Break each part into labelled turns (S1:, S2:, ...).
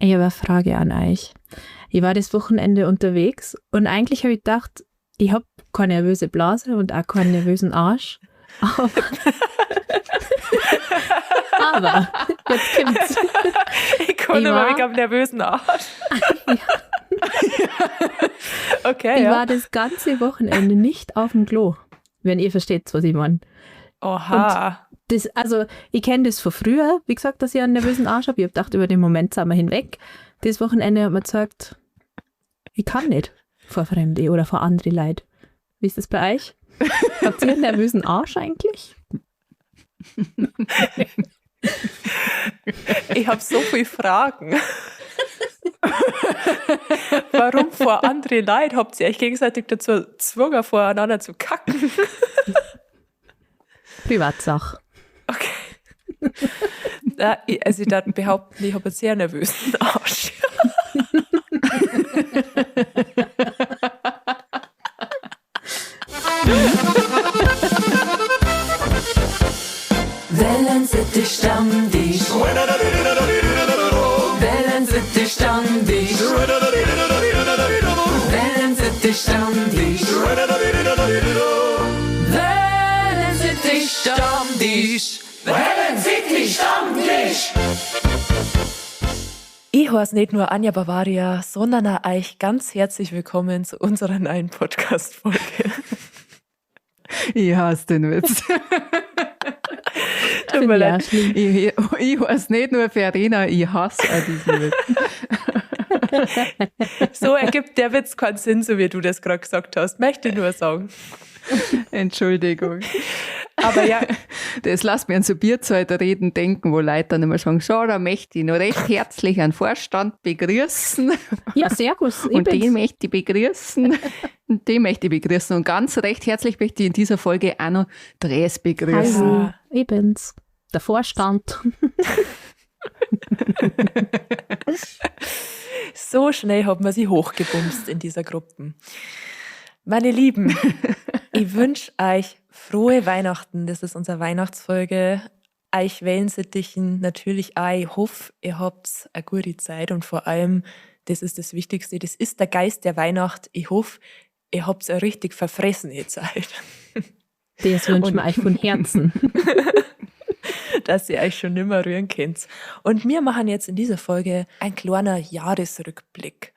S1: Ich habe eine Frage an euch. Ich war das Wochenende unterwegs und eigentlich habe ich gedacht, ich habe keine nervöse Blase und auch keinen nervösen Arsch. Aber jetzt kommt's.
S2: Ich kann immer wegen am nervösen Arsch.
S1: Ja.
S2: Okay,
S1: Ich
S2: ja.
S1: war das ganze Wochenende nicht auf dem Klo, wenn ihr versteht, was ich meine.
S2: Oha.
S1: Und das, also, ich kenne das von früher, wie gesagt, dass ich einen nervösen Arsch habe. Ich hab gedacht, über den Moment sind wir hinweg. Das Wochenende hat mir gezeigt, ich kann nicht vor Fremde oder vor andere Leute. Wie ist das bei euch? Habt ihr einen nervösen Arsch eigentlich?
S2: Ich hab so viele Fragen. Warum vor andere Leute habt ihr euch gegenseitig dazu gezwungen, voreinander zu kacken?
S1: Privatsache.
S2: Okay. Na, ich darf behaupten, ich habe einen sehr nervösen Arsch.
S3: Wellensittich Stammtisch. Wellensittich Stammtisch. Wellensittich Stammtisch. Wellensittich Stammtisch. Wellensittich Stammtisch.
S2: Ich heiße nicht nur Anja Bavaria, sondern auch euch ganz herzlich willkommen zu unserer neuen Podcast-Folge.
S4: Ich hasse den Witz.
S2: Tut mir leid.
S1: Schlimm.
S4: Ich heiße nicht nur Verena, ich hasse auch diesen Witz.
S2: So ergibt der Witz keinen Sinn, so wie du das gerade gesagt hast. Möchte ich nur sagen.
S4: Entschuldigung.
S2: Aber ja.
S4: Das lässt mir an so Bierzeit reden denken, wo Leute dann immer sagen, so, da möchte ich noch recht herzlich einen Vorstand begrüßen.
S1: Ja, sehr gut. Ich
S4: Und
S1: bin's.
S4: den möchte ich begrüßen. Und den möchte ich begrüßen. Und ganz recht herzlich möchte ich in dieser Folge auch noch Dres begrüßen.
S1: Hallo, ich bin's. Der Vorstand.
S2: So schnell hat man sie hochgebumst in dieser Gruppe. Meine Lieben, ich wünsch euch frohe Weihnachten. Das ist unsere Weihnachtsfolge. Euch Wellensittichen natürlich auch. Ich hoffe, ihr habt eine gute Zeit und vor allem, das ist das Wichtigste, das ist der Geist der Weihnacht. Ich hoffe, ihr habt eine richtig verfressene Zeit.
S1: Das wünschen wir euch von Herzen.
S2: Dass ihr euch schon nimmer rühren könnt. Und wir machen jetzt in dieser Folge ein kleiner Jahresrückblick.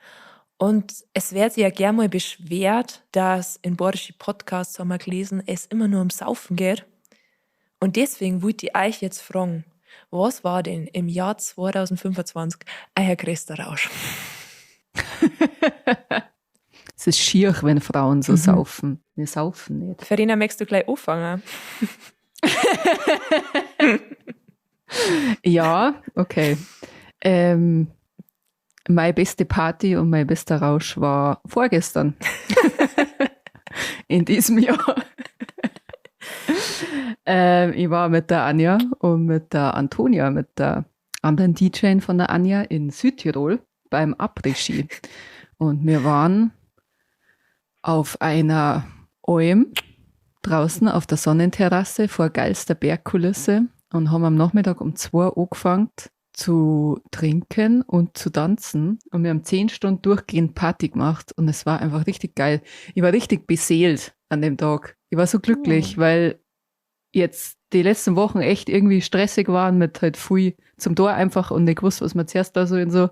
S2: Und es wird sich ja gern mal beschwert, dass in bayerischen Podcasts, haben wir gelesen, es immer nur um Saufen geht. Und deswegen wollte ich euch jetzt fragen, was war denn im Jahr 2025 euer größter Rausch?
S4: Es ist schier, wenn Frauen so saufen. Wir saufen nicht.
S2: Verena, möchtest du gleich anfangen?
S4: Ja, okay. Meine beste Party und mein bester Rausch war vorgestern. In diesem Jahr. Ich war mit der Anja und mit der Antonia, mit der anderen DJ von der Anja in Südtirol beim Après-Ski. Und wir waren auf einer Alm draußen auf der Sonnenterrasse vor geilster Bergkulisse und haben am Nachmittag um 2 Uhr angefangen zu trinken und zu tanzen. Und wir haben 10 Stunden durchgehend Party gemacht und es war einfach richtig geil. Ich war richtig beseelt an dem Tag. Ich war so glücklich, weil jetzt die letzten Wochen echt irgendwie stressig waren mit halt viel zum Tor einfach und nicht gewusst, was man zuerst da so und so.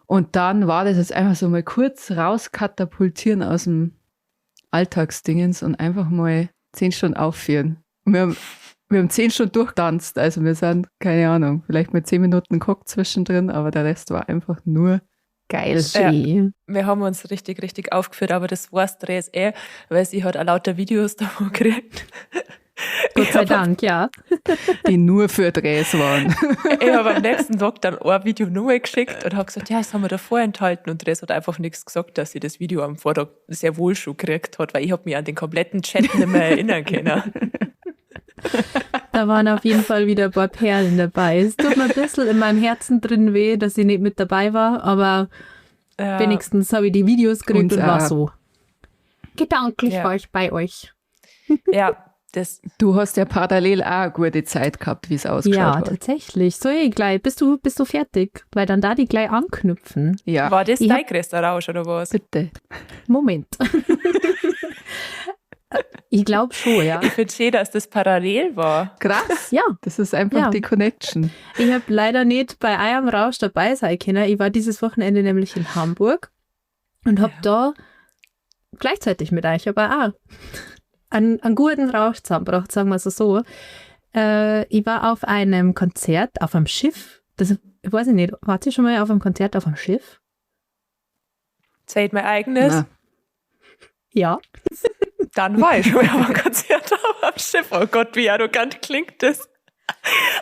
S4: Und dann war das jetzt einfach so mal kurz rauskatapultieren aus dem Alltagsdingens und einfach mal 10 Stunden aufführen. Und wir haben 10 Stunden durchgetanzt, also wir sind, keine Ahnung, vielleicht mal 10 Minuten geguckt zwischendrin, aber der Rest war einfach nur geil.
S1: Schön.
S2: Ja, wir haben uns richtig, richtig aufgeführt, aber das weiß Dres eh, weil sie hat auch lauter Videos davon gekriegt.
S1: Gott sei Dank, ja.
S4: Die nur für Dres waren.
S2: Ich habe am nächsten Tag dann ein Video nochmal geschickt und habe gesagt, ja, das haben wir da vorenthalten. Und Dres hat einfach nichts gesagt, dass sie das Video am Vortag sehr wohl schon gekriegt hat, weil ich hab mich an den kompletten Chat nicht mehr erinnern können.
S1: Da waren auf jeden Fall wieder ein paar Perlen dabei. Es tut mir ein bisschen in meinem Herzen drin weh, dass ich nicht mit dabei war, aber wenigstens habe ich die Videos gekriegt und war so. Gedanklich war ich bei euch.
S2: Ja, Das
S4: Du hast ja parallel auch eine gute Zeit gehabt, wie es ausgeschaut
S1: Ja,
S4: hat.
S1: tatsächlich. So, ich gleich, bist du fertig? Weil dann da die gleich anknüpfen.
S4: Ja,
S2: war das
S1: Ich
S2: dein
S1: hab-
S2: größter Rausch oder was?
S4: bitte.
S1: Moment. Ich glaube schon, ja.
S2: Ich finde schön, dass das parallel war.
S4: Krass.
S1: Ja,
S4: Das ist einfach
S1: Ja.
S4: die Connection.
S1: ich habe leider nicht bei eurem Rausch dabei sein können. Ich war dieses Wochenende nämlich in Hamburg und habe da gleichzeitig mit euch aber auch einen guten Rausch zusammengebracht, sagen wir es so. Ich war auf einem Konzert auf einem Schiff. Das ich weiß ich nicht, wart ihr schon mal auf einem Konzert auf einem Schiff?
S2: Zählt mein eigenes.
S4: Na,
S1: Ja.
S2: Dann war ich schon mal auf einem Konzert auf einem Schiff. Oh Gott, wie arrogant klingt das.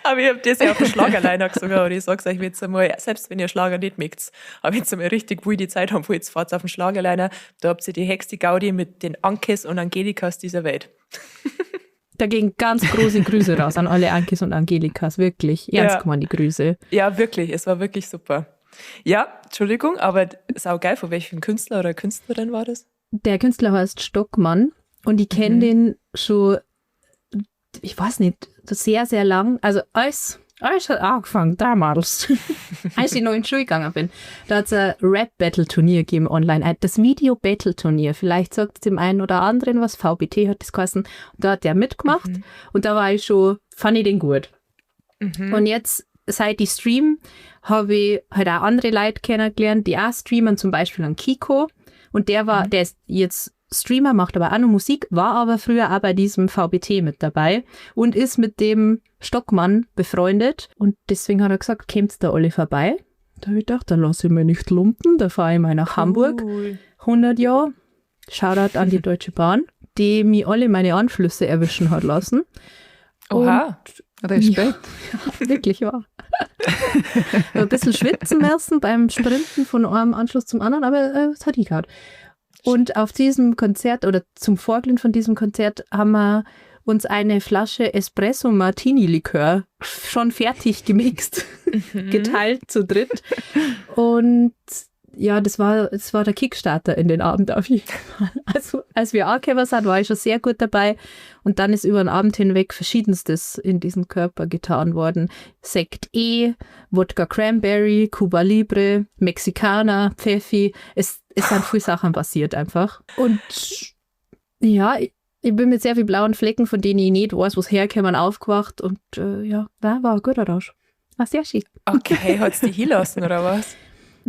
S2: Aber ich habe das ja auf dem Schlagerliner gesungen und ich sag's euch jetzt einmal, selbst wenn ihr Schlager nicht mögt, aber jetzt einmal richtig wilde Zeit haben, wo jetzt fahrt auf dem Schlagerliner, da habt ihr die Hexe Gaudi mit den Ankes und Angelikas dieser Welt.
S1: Da gehen ganz große Grüße raus an alle Ankes und Angelikas, wirklich. Ernst
S2: Ja.
S1: gemeinte Grüße.
S2: Ja, wirklich, es war wirklich super. Ja, Entschuldigung, aber saugeil, von welchem Künstler oder Künstlerin war das?
S1: Der Künstler heißt Stockmann und ich kenne den schon, ich weiß nicht, sehr, sehr lang. Also als hat angefangen, damals, als ich noch in die Schule gegangen bin, da hat es ein Rap-Battle-Turnier gegeben online. Das Video-Battle-Turnier. Vielleicht sagt es dem einen oder anderen was. VBT hat das geheißen. Und da hat der mitgemacht und da war ich schon, fand ich den gut. Und jetzt, seit ich stream, habe ich halt auch andere Leute kennengelernt, die auch streamen, zum Beispiel an Kiko. Und der war, der ist jetzt Streamer, macht aber auch noch Musik, war aber früher auch bei diesem VBT mit dabei und ist mit dem Stockmann befreundet. Und deswegen hat er gesagt, kämt's da alle vorbei. Da habe ich gedacht, da lasse ich mich nicht lumpen, da fahre ich mal nach Hamburg. 100 Jahre. Shoutout an die Deutsche Bahn, die mir alle meine Anschlüsse erwischen hat lassen.
S2: Oha.
S4: Respekt.
S1: Ja, wirklich wahr. Ein bisschen schwitzen müssen beim Sprinten von einem Anschluss zum anderen, aber es hat hingehauen. Und auf diesem Konzert oder zum Vorglühen von diesem Konzert haben wir uns eine Flasche Espresso Martini Likör schon fertig gemixt, geteilt zu dritt. Und ja, das war der Kickstarter in den Abend auf jeden Fall. Also, als wir angekommen sind, war ich schon sehr gut dabei. Und dann ist über den Abend hinweg Verschiedenstes in diesen Körper getan worden. Sekt E, Wodka Cranberry, Cuba Libre, Mexikaner, Pfeffi. Es sind viele Sachen passiert einfach. Und ja, ich bin mit sehr viel blauen Flecken, von denen ich nicht weiß, wo es herkämen, aufgewacht. Und ja, war ein guter Rausch. War sehr schick.
S2: Okay, hat's die hinlassen oder was?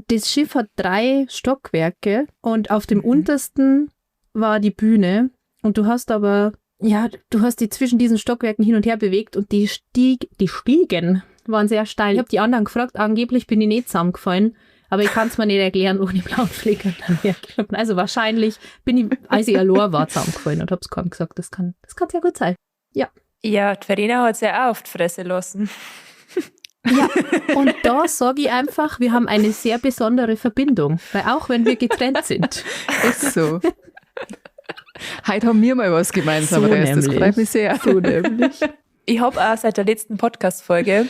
S1: Das Schiff hat 3 Stockwerke und auf dem untersten war die Bühne und du hast aber, ja, du hast die zwischen diesen Stockwerken hin und her bewegt und die Stiegen waren sehr steil. Ich habe die anderen gefragt, angeblich bin ich nicht zusammengefallen, aber ich kann es mir nicht erklären, ohne blauen Fleck dann hergekommen. Also wahrscheinlich bin ich, als ich allein war, zusammengefallen und hab's kaum gesagt, das kann sehr gut sein. Ja.
S2: Ja, die Verena hat's ja auch auf die Fresse lassen.
S1: Ja, und da sage ich einfach, wir haben eine sehr besondere Verbindung, weil auch wenn wir getrennt sind.
S4: Ist so. Heute haben wir mal was gemeinsam,
S1: So
S4: das freut mich sehr.
S1: So nämlich.
S2: Ich habe auch seit der letzten Podcast-Folge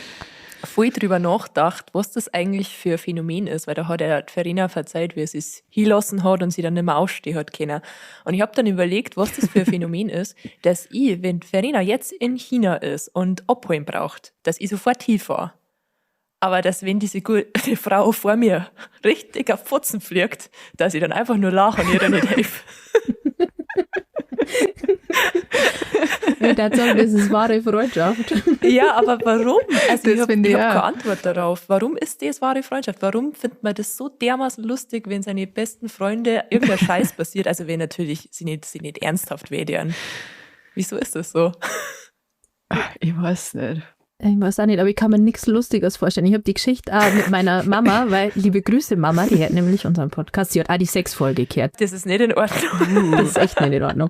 S2: voll drüber nachgedacht, was das eigentlich für ein Phänomen ist, weil da hat ja die Verena verzeiht, wie sie es hinlassen hat und sie dann nicht mehr aufstehen hat können. Und ich habe dann überlegt, was das für ein Phänomen ist, dass ich, wenn Verena jetzt in China ist und abholen braucht, dass ich sofort hinfahre. Aber dass, wenn diese gute Frau vor mir richtig auf Fotzen fliegt, dass ich dann einfach nur lache und ihr dann nicht helfe.
S1: Ich würde sagen, das ist wahre Freundschaft.
S2: Ja, aber warum? Also
S4: Das
S2: ich
S4: finde
S2: habe
S4: ich auch.
S2: keine Antwort darauf. Warum ist das wahre Freundschaft? Warum findet man das so dermaßen lustig, wenn seine besten Freunde irgendein Scheiß passiert? Also wenn natürlich sie nicht ernsthaft wehtun. Wieso ist das so?
S4: Ich weiß nicht.
S1: Ich weiß auch nicht, aber ich kann mir nichts Lustiges vorstellen. Ich habe die Geschichte auch mit meiner Mama, weil, liebe Grüße Mama, die hört nämlich unseren Podcast, sie hat auch die Sexfolge gehört.
S2: Das ist nicht in Ordnung.
S1: Das ist echt nicht in Ordnung.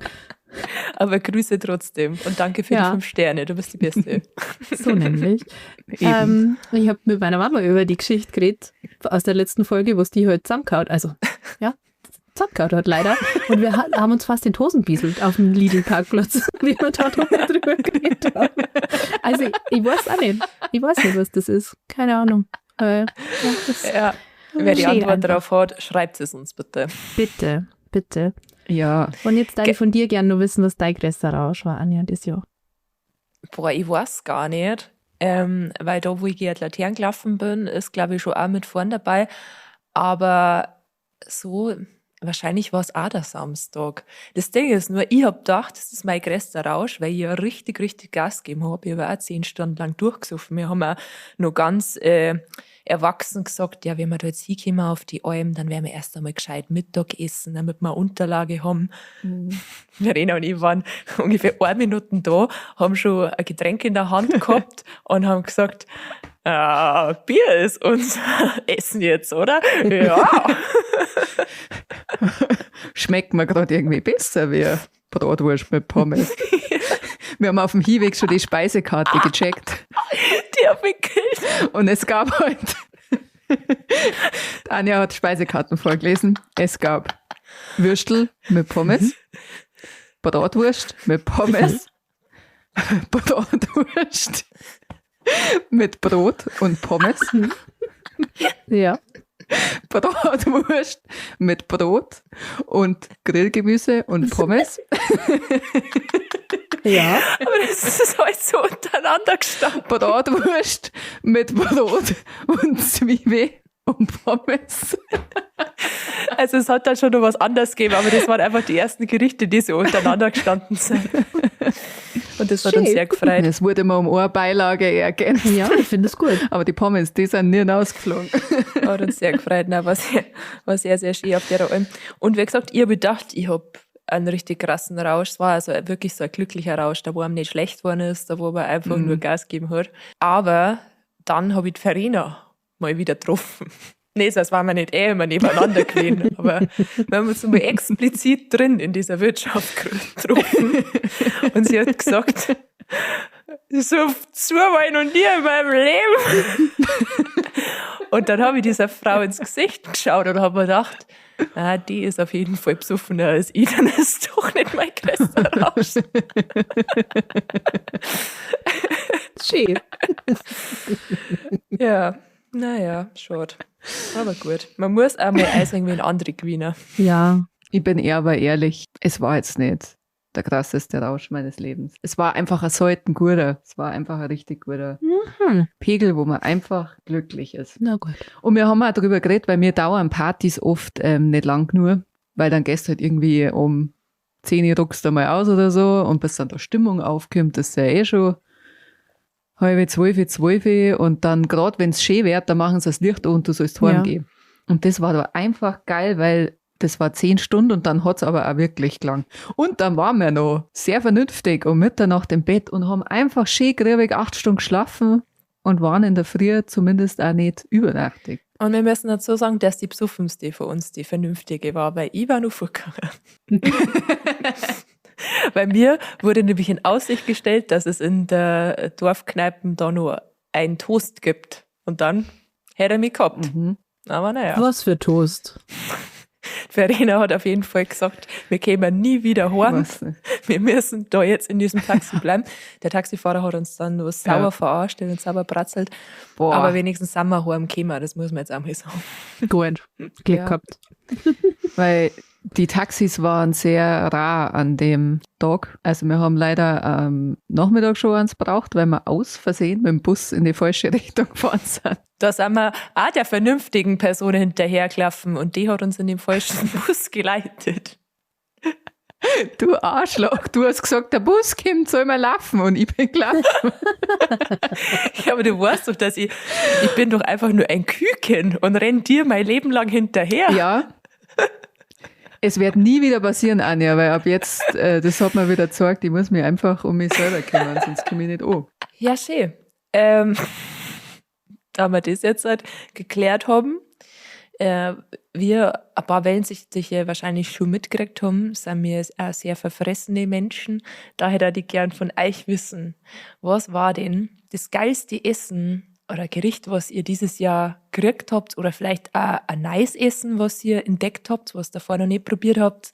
S2: Aber Grüße trotzdem und danke für
S1: Ja.
S2: die 5 Sterne, du bist die Beste.
S1: So nämlich.
S4: Eben.
S1: Ich habe mit meiner Mama über die Geschichte geredet aus der letzten Folge, wo es die heute zusammengehauen, also ja, zusammengehauen hat leider. Und wir haben uns fast in die Hosen bieselt auf dem Lidl-Parkplatz, wie wir da drüber geredet haben. Also ich weiß auch nicht. Ich weiß nicht, was das ist. Keine Ahnung. Aber, ja, das
S2: Ja. Wer die
S1: schön
S2: Antwort
S1: einfach.
S2: darauf hat, schreibt es uns bitte.
S1: Bitte, bitte.
S4: Ja.
S1: Und jetzt darf ich von dir gerne noch wissen, was dein größter Rausch war, Anja, das Jahr.
S2: Boah, ich weiß gar nicht. Weil da, wo ich gegen die Laternen gelaufen bin, ist, glaube ich, schon auch mit vorn dabei. Aber so, wahrscheinlich war es auch der Samstag. Das Ding ist nur, ich hab gedacht, das ist mein größter Rausch, weil ich ja richtig, richtig Gas gegeben hab. Ich hab auch 10 Stunden lang durchgesoffen. Wir haben auch noch ganz erwachsen gesagt, ja, wenn wir da jetzt hinkommen auf die Alm, dann werden wir erst einmal gescheit Mittag essen, damit wir eine Unterlage haben. Verena und ich waren ungefähr 1 Minute da, haben schon ein Getränk in der Hand gehabt und haben gesagt, Bier ist unser Essen jetzt, oder? Ja.
S4: Schmeckt mir grad irgendwie besser wie Bratwurst mit Pommes. Wir haben auf dem Hinweg schon die Speisekarte gecheckt.
S2: Die hab ich gekillt.
S4: Und es gab halt, Anja hat Speisekarten vorgelesen. Es gab Würstel mit Pommes, Bratwurst mit Pommes, Bratwurst mit Brot und Pommes. Bratwurst mit Brot und Grillgemüse und Pommes.
S2: Aber das ist halt so untereinander gestanden.
S4: Bratwurst mit Brot und Zwiebel und Pommes.
S2: Also es hat dann schon noch was anderes gegeben, aber das waren einfach die ersten Gerichte, die so untereinander gestanden sind. Und das hat uns
S1: Schön.
S2: sehr gefreut.
S4: Es wurde immer um eine Beilage ergänzt.
S1: Ja, ich finde es gut.
S4: Aber die Pommes, die sind nie rausgeflogen.
S2: Hat uns sehr gefreut. Nein, war sehr, sehr schön auf der Alm. Und wie gesagt, ich hab gedacht, ich hab einen richtig krassen Rausch. Es war also wirklich so ein glücklicher Rausch, da wo einem nicht schlecht geworden ist, da wo man einfach nur Gas gegeben hat. Aber dann hab ich die Verena mal wieder getroffen. Nee, das waren wir nicht eh immer nebeneinander gewesen, aber wir haben uns mal explizit drin in dieser Wirtschaft getroffen. Und sie hat gesagt, so zu war ich noch nie in meinem Leben. Und dann habe ich dieser Frau ins Gesicht geschaut und habe mir gedacht, die ist auf jeden Fall besoffener als ich, dann ist doch nicht mein größter Rausch.
S1: Schön.
S2: Ja, naja, schade. Aber gut, man muss auch mal eins irgendwie in andere gewinnen.
S4: Ich bin eher aber ehrlich, es war jetzt nicht der krasseste Rausch meines Lebens. Es war einfach ein selten guter. Es war einfach ein richtig guter Pegel, wo man einfach glücklich ist.
S1: Na gut.
S4: Und wir haben auch darüber geredet, weil mir dauern Partys oft nicht lang genug, weil dann gehst du halt irgendwie um 10 Uhr ruckst du mal aus oder so und bis dann da Stimmung aufkommt, das ist ja eh schon halb zwölf, zwölf und dann grad, wenn's schön wird, dann machen sie das Licht an und du sollst heimgehen. Und das war da einfach geil, weil das war 10 Stunden und dann hat's aber auch wirklich gelangt. Und dann waren wir noch sehr vernünftig um Mitternacht im Bett und haben einfach schön griebig 8 Stunden geschlafen und waren in der Früh zumindest auch nicht übernachtig.
S2: Und wir müssen dazu sagen, dass die besoffenste von uns die vernünftige war, weil ich war noch vorgegangen. Bei mir wurde nämlich in Aussicht gestellt, dass es in der Dorfkneipe da nur einen Toast gibt. Und dann hätte er mich gehabt. Aber naja.
S1: Was für Toast?
S2: Verena hat auf jeden Fall gesagt, wir kämen nie wieder heim.
S4: Was denn?
S2: Wir müssen da jetzt in diesem Taxi bleiben. Der Taxifahrer hat uns dann nur sauer verarscht und sauer bratzelt.
S4: Boah.
S2: Aber wenigstens sind wir heimgekommen, das muss man jetzt auch mal sagen.
S1: Gut, Glück gehabt.
S4: Weil die Taxis waren sehr rar an dem Tag. Also wir haben leider am Nachmittag schon eins gebraucht, weil wir aus Versehen mit dem Bus in die falsche Richtung gefahren sind.
S2: Da sind wir auch der vernünftigen Person hinterhergelaufen und die hat uns in den falschen Bus geleitet.
S4: Du Arschloch, du hast gesagt, der Bus kommt, soll mal laufen und ich bin gelaufen.
S2: Ja, aber du weißt doch, dass ich bin doch einfach nur ein Küken und renn dir mein Leben lang hinterher.
S4: Ja. Es wird nie wieder passieren, Anja, weil ab jetzt, das hat mir wieder gezeigt, ich muss mich einfach um mich selber kümmern, sonst komme ich nicht an.
S2: Ja, schön. Da wir das jetzt halt geklärt haben, wir ein paar Wellensittiche wahrscheinlich schon mitgekriegt haben, sind wir auch sehr verfressene Menschen. Daher würde ich gern von euch wissen, was war denn das geilste Essen oder Gericht, was ihr dieses Jahr gekriegt habt oder vielleicht auch ein neues Essen, was ihr entdeckt habt, was davor noch nicht probiert habt?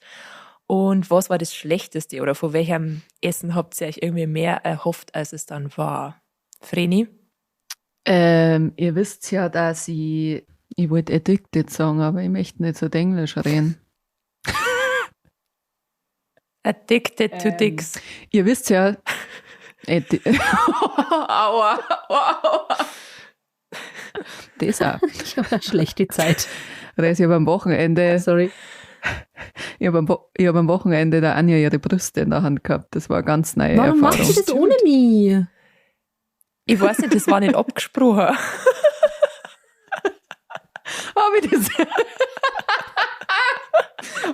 S2: Und was war das Schlechteste oder von welchem Essen habt ihr euch irgendwie mehr erhofft, als es dann war? Vreni?
S4: Ihr wisst ja, dass ich wollte addicted sagen, aber ich möchte nicht so Englisch reden.
S2: Addicted to dicks.
S4: Ihr wisst ja. Aua, aua, aua. Das auch.
S1: Ich habe eine schlechte Zeit.
S4: Res, ich habe am Wochenende,
S1: Sorry.
S4: ich hab am, Wo- ich hab am Wochenende der Anja ihre Brüste in der Hand gehabt. Das war eine ganz neue
S1: Warum
S4: Erfahrung.
S1: machst du das ohne mich?
S2: Ich weiß nicht, das war nicht abgesprochen.
S4: Habe ich das?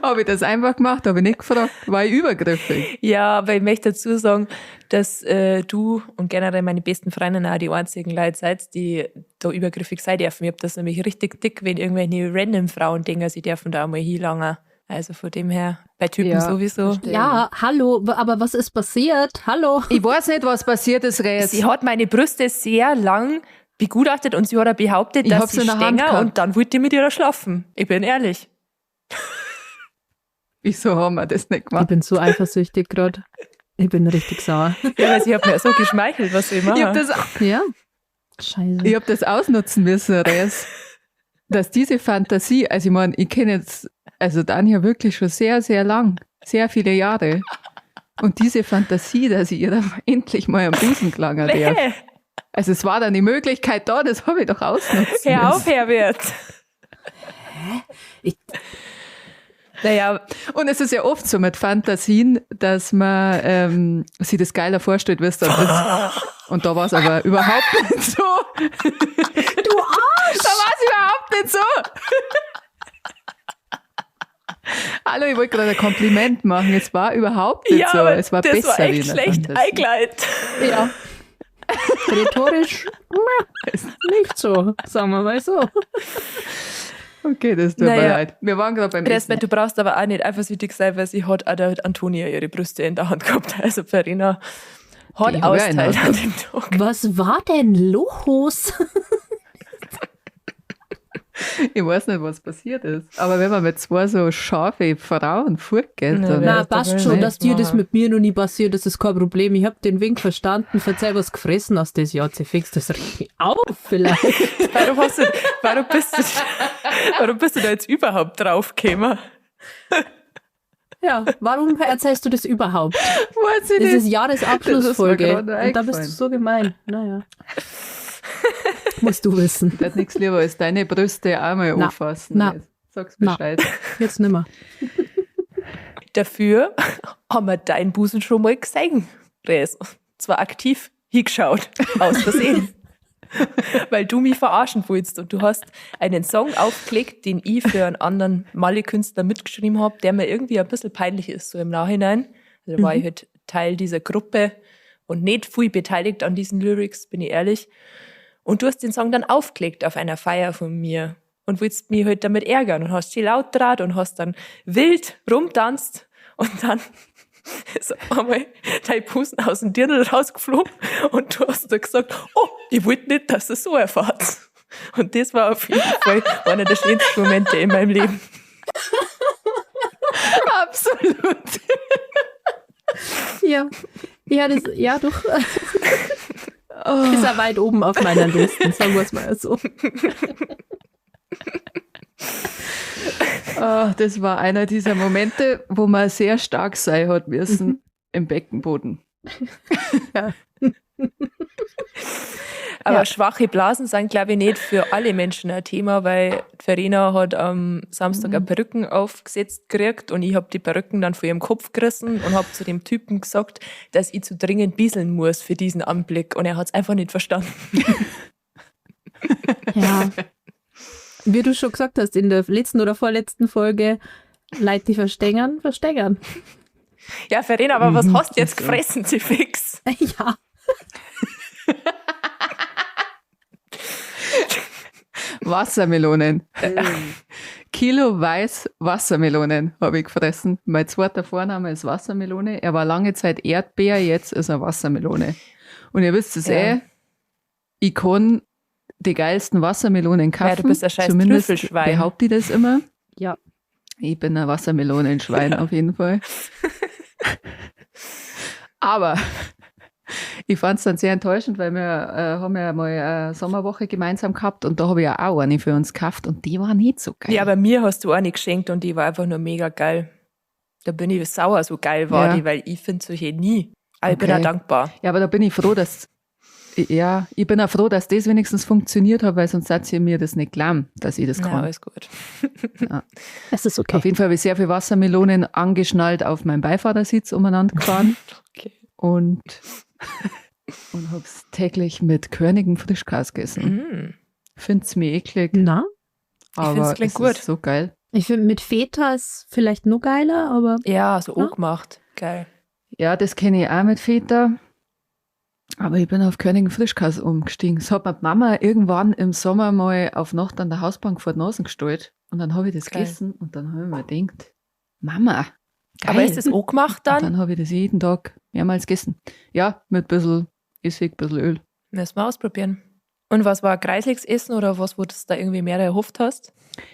S4: Habe ich das einfach gemacht? Habe ich nicht gefragt? War ich übergriffig?
S2: Ja, aber ich möchte dazu sagen, dass du und generell meine besten Freundinnen auch die einzigen Leute seid, die da übergriffig sein dürfen. Ich hab das nämlich richtig dick, wenn irgendwelche random Frauen denken, sie dürfen da einmal hinlangen. Also von dem her, bei Typen
S4: Ja,
S2: sowieso.
S4: verstehe.
S1: Ja, hallo, aber was ist passiert? Hallo.
S4: Ich weiß nicht, was passiert ist, Res.
S2: Sie hat meine Brüste sehr lang begutachtet und sie hat auch behauptet,
S4: Ich
S2: dass
S4: hab's
S2: sie
S4: in der Hand
S2: Stänger
S4: gehabt.
S2: und dann wollte ich mit ihr schlafen. Ich bin ehrlich.
S4: Wieso haben wir das nicht
S1: Ich
S4: gemacht?
S1: bin so eifersüchtig gerade. Ich bin richtig sauer.
S2: Ja, weil sie hat mir so geschmeichelt, was ich mache.
S4: Ich habe das,
S1: Ja. Scheiße.
S4: ich hab das ausnutzen müssen, Res. Dass diese Fantasie, also ich meine, ich kenne jetzt, also Danja wirklich schon sehr, sehr lang, sehr viele Jahre. Und diese Fantasie, dass ich ihr dann endlich mal am Busen gelangen darf.
S2: Hey,
S4: Also es war dann die Möglichkeit da, das habe ich doch ausnutzen
S2: hör auf,
S4: müssen.
S2: Herbert.
S1: Ich,
S2: Naja,
S4: Und es ist ja oft so mit Fantasien, dass man sich das geiler vorstellt, wie es dann ist. Und da war es aber überhaupt nicht so.
S1: du Arsch!
S4: Da war es überhaupt nicht so. Hallo, ich wollte gerade ein Kompliment machen. Es war überhaupt nicht
S2: ja,
S4: so.
S2: aber
S4: Es war
S2: das
S4: besser
S2: war
S4: wie
S2: echt
S4: in der
S2: schlecht
S4: Fantasie.
S2: eingeleitet.
S1: Ja. Rhetorisch nicht so, sagen wir mal so.
S4: Okay, das tut mir
S2: Naja.
S4: leid. Wir waren gerade beim Essen.
S2: Resme, du brauchst aber auch nicht eifersüchtig sein, weil sie hat auch der Antonia ihre Brüste in der Hand gehabt. Also Verena hat
S4: Die hab ich auch in der
S2: austeilt
S4: Hand
S2: an dem Tag.
S1: Was war denn los?
S4: Ich weiß nicht, was passiert ist. Aber wenn man mit zwei so scharfe Frauen fortgeht,
S2: Na,
S4: dann.
S2: wer-
S1: Na,
S2: das
S1: passt
S2: will
S1: schon,
S2: ich
S1: dass
S2: nicht
S1: dir das
S2: machen.
S1: mit mir noch nie passiert ist, ist kein Problem. Ich hab den Wink verstanden, verzeih, was gefressen hast das Jahr, fix das regt mich auf vielleicht.
S2: Warum, hast du, warum, bist du, warum bist du da jetzt überhaupt drauf gekommen?
S1: Ja, warum erzählst du das überhaupt?
S4: Weiß ich
S1: Das ist
S4: nicht.
S1: Jahresabschlussfolge.
S4: Das ist mir gerade
S1: Und da bist du
S4: eingefallen.
S1: so gemein. Naja. Musst du wissen.
S4: Ich nichts lieber als deine Brüste auch mal
S1: Na.
S4: anfassen.
S1: Na.
S4: Sag's
S1: Na.
S4: Bescheid.
S1: Jetzt nimmer.
S2: Dafür haben wir deinen Busen schon mal gesehen, Res. Zwar aktiv hingeschaut, aus Versehen. Weil du mich verarschen wolltest und du hast einen Song aufgelegt, den ich für einen anderen Malle-Künstler mitgeschrieben habe, der mir irgendwie ein bisschen peinlich ist, so im Nachhinein. Also da war ich halt Teil dieser Gruppe und nicht viel beteiligt an diesen Lyrics, bin ich ehrlich. Und du hast den Song dann aufgelegt auf einer Feier von mir und willst mich halt damit ärgern und hast sie laut draht und hast dann wild rumtanzt und dann ist auf einmal dein Busen aus dem Dirndl rausgeflogen und du hast dann gesagt, oh, ich wollte nicht, dass ihr so erfahrt. Und das war auf jeden Fall einer der schönsten Momente in meinem Leben.
S4: Absolut.
S1: Ja. Ja, das, ja, doch. Ist er weit oben auf meiner Liste, sagen wir es mal so.
S4: Oh, das war einer dieser Momente, wo man sehr stark sein hat müssen im Beckenboden.
S2: Aber
S1: Ja.
S2: schwache Blasen sind, glaube ich, nicht für alle Menschen ein Thema, weil Verena hat am Samstag eine Perücken aufgesetzt gekriegt und ich habe die Perücken dann vor ihrem Kopf gerissen und habe zu dem Typen gesagt, dass ich zu dringend bieseln muss für diesen Anblick. Und er hat es einfach nicht verstanden.
S1: Ja. Wie du schon gesagt hast, in der letzten oder vorletzten Folge, Leid die verstängern, verstängern.
S2: Ja, Verena, aber was hast du jetzt gefressen, sie fix?
S1: Ja.
S4: Wassermelonen. Kilo weiß Wassermelonen habe ich gefressen. Mein zweiter Vorname ist Wassermelone. Er war lange Zeit Erdbeer, jetzt ist er Wassermelone. Und ihr wisst es
S2: Ja.
S4: eh, ich kann die geilsten Wassermelonen kaufen.
S2: Ja, du bist ein scheiß
S4: Zumindest
S2: Trüffelschwein.
S4: behaupte ich das immer.
S1: Ja.
S4: Ich bin ein Wassermelonenschwein auf jeden Fall. Aber ich fand es dann sehr enttäuschend, weil wir haben ja mal eine Sommerwoche gemeinsam gehabt und da habe ich ja auch eine für uns gekauft und die war nicht so geil.
S2: Ja, aber mir hast du eine geschenkt und die war einfach nur mega geil. Da bin ich sauer, so geil war
S4: Ja.
S2: die, weil ich finde solche nie. Aber ich bin
S4: Okay.
S2: auch dankbar.
S4: Ja, aber da bin ich froh, dass ja, ich bin auch froh, dass das wenigstens funktioniert hat, weil sonst hat sie mir das nicht glauben, dass ich das
S2: Na,
S4: kann.
S2: alles gut.
S1: Es ist okay.
S4: Auf jeden Fall habe ich sehr viel Wassermelonen angeschnallt auf meinem Beifahrersitz umeinander gefahren
S2: Okay.
S4: und, und habe es täglich mit körnigem Frischkäse gegessen.
S2: Mm.
S4: Find's mir eklig,
S1: Na,
S4: aber
S2: find's klingt
S4: es
S2: gut.
S4: ist so geil.
S1: ich finde mit Feta ist vielleicht nur geiler, aber
S2: Ja, so
S1: Ja.
S2: auch gemacht. Geil.
S4: Ja, das kenne ich auch mit Feta. Aber ich bin auf körnigen Frischkäse umgestiegen. Das hat mir die Mama irgendwann im Sommer mal auf Nacht an der Hausbank vor die Nase gestellt. Und dann habe ich das
S2: Geil.
S4: gegessen und dann habe ich mir gedacht, Mama, geil.
S2: Aber ist das auch gemacht
S4: Und
S2: dann?
S4: dann habe ich das jeden Tag mehrmals gegessen. Ja, mit ein bisschen Essig, ein bisschen Öl.
S2: Müssen wir ausprobieren. Und was war kreisliches Essen oder was, wo du da irgendwie mehr erhofft hast?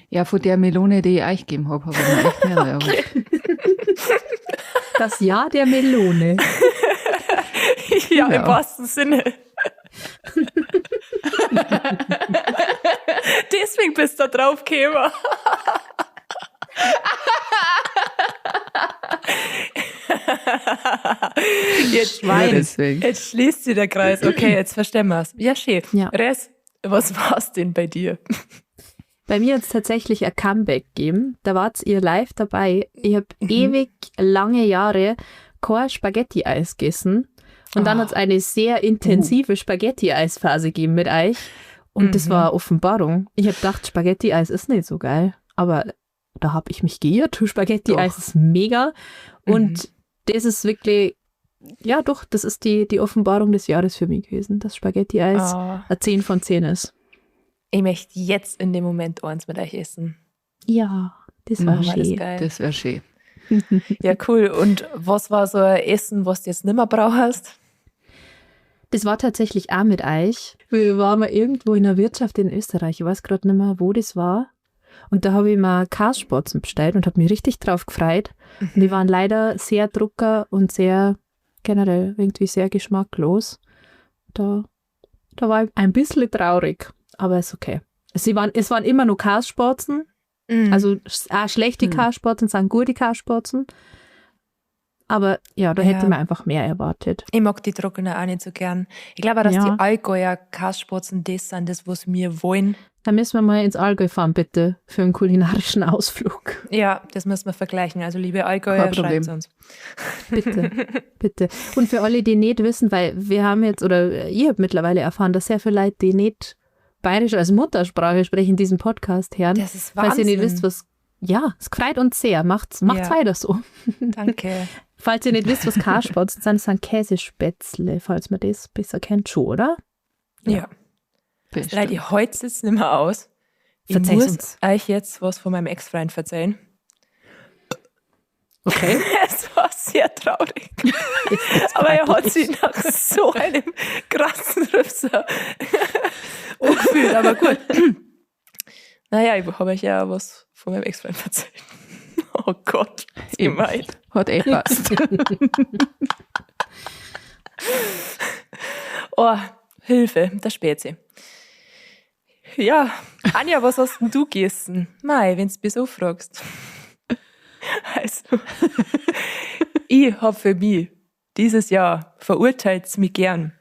S4: Ja, von der Melone, die ich euch gegeben habe, habe ich mir echt mehr erhofft.
S1: das Jahr der Melone.
S2: Ja, im
S4: Ja.
S2: wahrsten Sinne. Deswegen bist du da drauf gekommen. Jetzt,
S4: Nur deswegen.
S2: jetzt schließt sich der Kreis. Okay, jetzt verstehen wir's. Ja, schön.
S1: Ja.
S2: Res, was war's denn bei dir?
S1: Bei mir hat es tatsächlich ein Comeback gegeben. Da wart ihr live dabei. Ich habe ewig lange Jahre kein Spaghetti-Eis gegessen. Und dann
S2: Ah.
S1: hat es eine sehr intensive Spaghetti-Eis-Phase gegeben mit euch. Und das
S2: Mhm.
S1: war eine Offenbarung. Ich habe gedacht, Spaghetti-Eis ist nicht so geil. Aber da habe ich mich geirrt. Spaghetti-Eis
S4: Doch.
S1: ist mega. Und das ist wirklich, ja doch, das ist die Offenbarung des Jahres für mich gewesen, dass Spaghetti-Eis
S2: Ah,
S1: eine 10 von 10 ist.
S2: ich möchte jetzt in dem Moment eins mit euch essen.
S1: Ja, das war
S4: Mhm.
S2: War das
S1: schön.
S2: geil.
S4: Das wäre schön.
S2: Ja, cool. Und was war so ein Essen, was du jetzt nimmer brauchst?
S1: Das war tatsächlich auch mit euch. Wir waren mal irgendwo in der Wirtschaft in Österreich. Ich weiß gerade nicht mehr, wo das war. Und da habe ich mir Kasspatzen bestellt und habe mich richtig drauf gefreut. Und die waren leider sehr drucker und sehr generell irgendwie sehr geschmacklos. Da war ich ein bisschen traurig, aber ist okay. Es waren immer nur Kasspatzen.
S2: Mhm.
S1: Also auch schlechte Kasspatzen sind gute Kasspatzen. Aber ja, da hätte
S2: Ja.
S1: man einfach mehr erwartet.
S2: Ich mag die trockene auch nicht so gern. Ich glaube auch, dass
S1: Ja.
S2: die Allgäuer Kasspatzen das sind, das, was wir wollen.
S1: Da müssen wir mal ins Allgäu fahren, bitte, für einen kulinarischen Ausflug.
S2: Ja, das müssen wir vergleichen. Also, liebe Allgäuer,
S4: Kein Problem.
S2: schreibt uns.
S1: Bitte, bitte. Und für alle, die nicht wissen, weil wir haben jetzt, oder ihr habt mittlerweile erfahren, dass sehr viele Leute, die nicht Bayerisch als Muttersprache sprechen, diesen Podcast hören.
S2: Das ist Wahnsinn.
S1: Falls ihr nicht wisst, was. Ja, es freut uns sehr. Macht's
S2: Ja.
S1: weiter so.
S2: Danke.
S1: Falls ihr nicht wisst, was Karspatzen sind, das sind Käsespätzle, falls man das besser kennt, schon, oder?
S2: Ja.
S4: Bestimmt.
S2: Leute, ich halte es nicht mehr aus. Ich
S1: Verzeih's
S2: muss
S1: uns.
S2: euch jetzt was von meinem Ex-Freund verzeihen.
S1: Okay.
S2: Es war sehr traurig. Aber er hat sich nach so einem krassen Rüpser angefühlt. Aber gut. Naja, ich habe euch ja was von meinem Ex-Freund erzählt. Oh Gott, ist
S4: Eben.
S2: gemein.
S4: Hat eh passt.
S2: Oh, Hilfe, der Spezi. Ja, Anja, was hast denn du gegessen? Mei, wenn du mich so fragst. Also, ich hab für mich dieses Jahr, verurteilt's mich gern,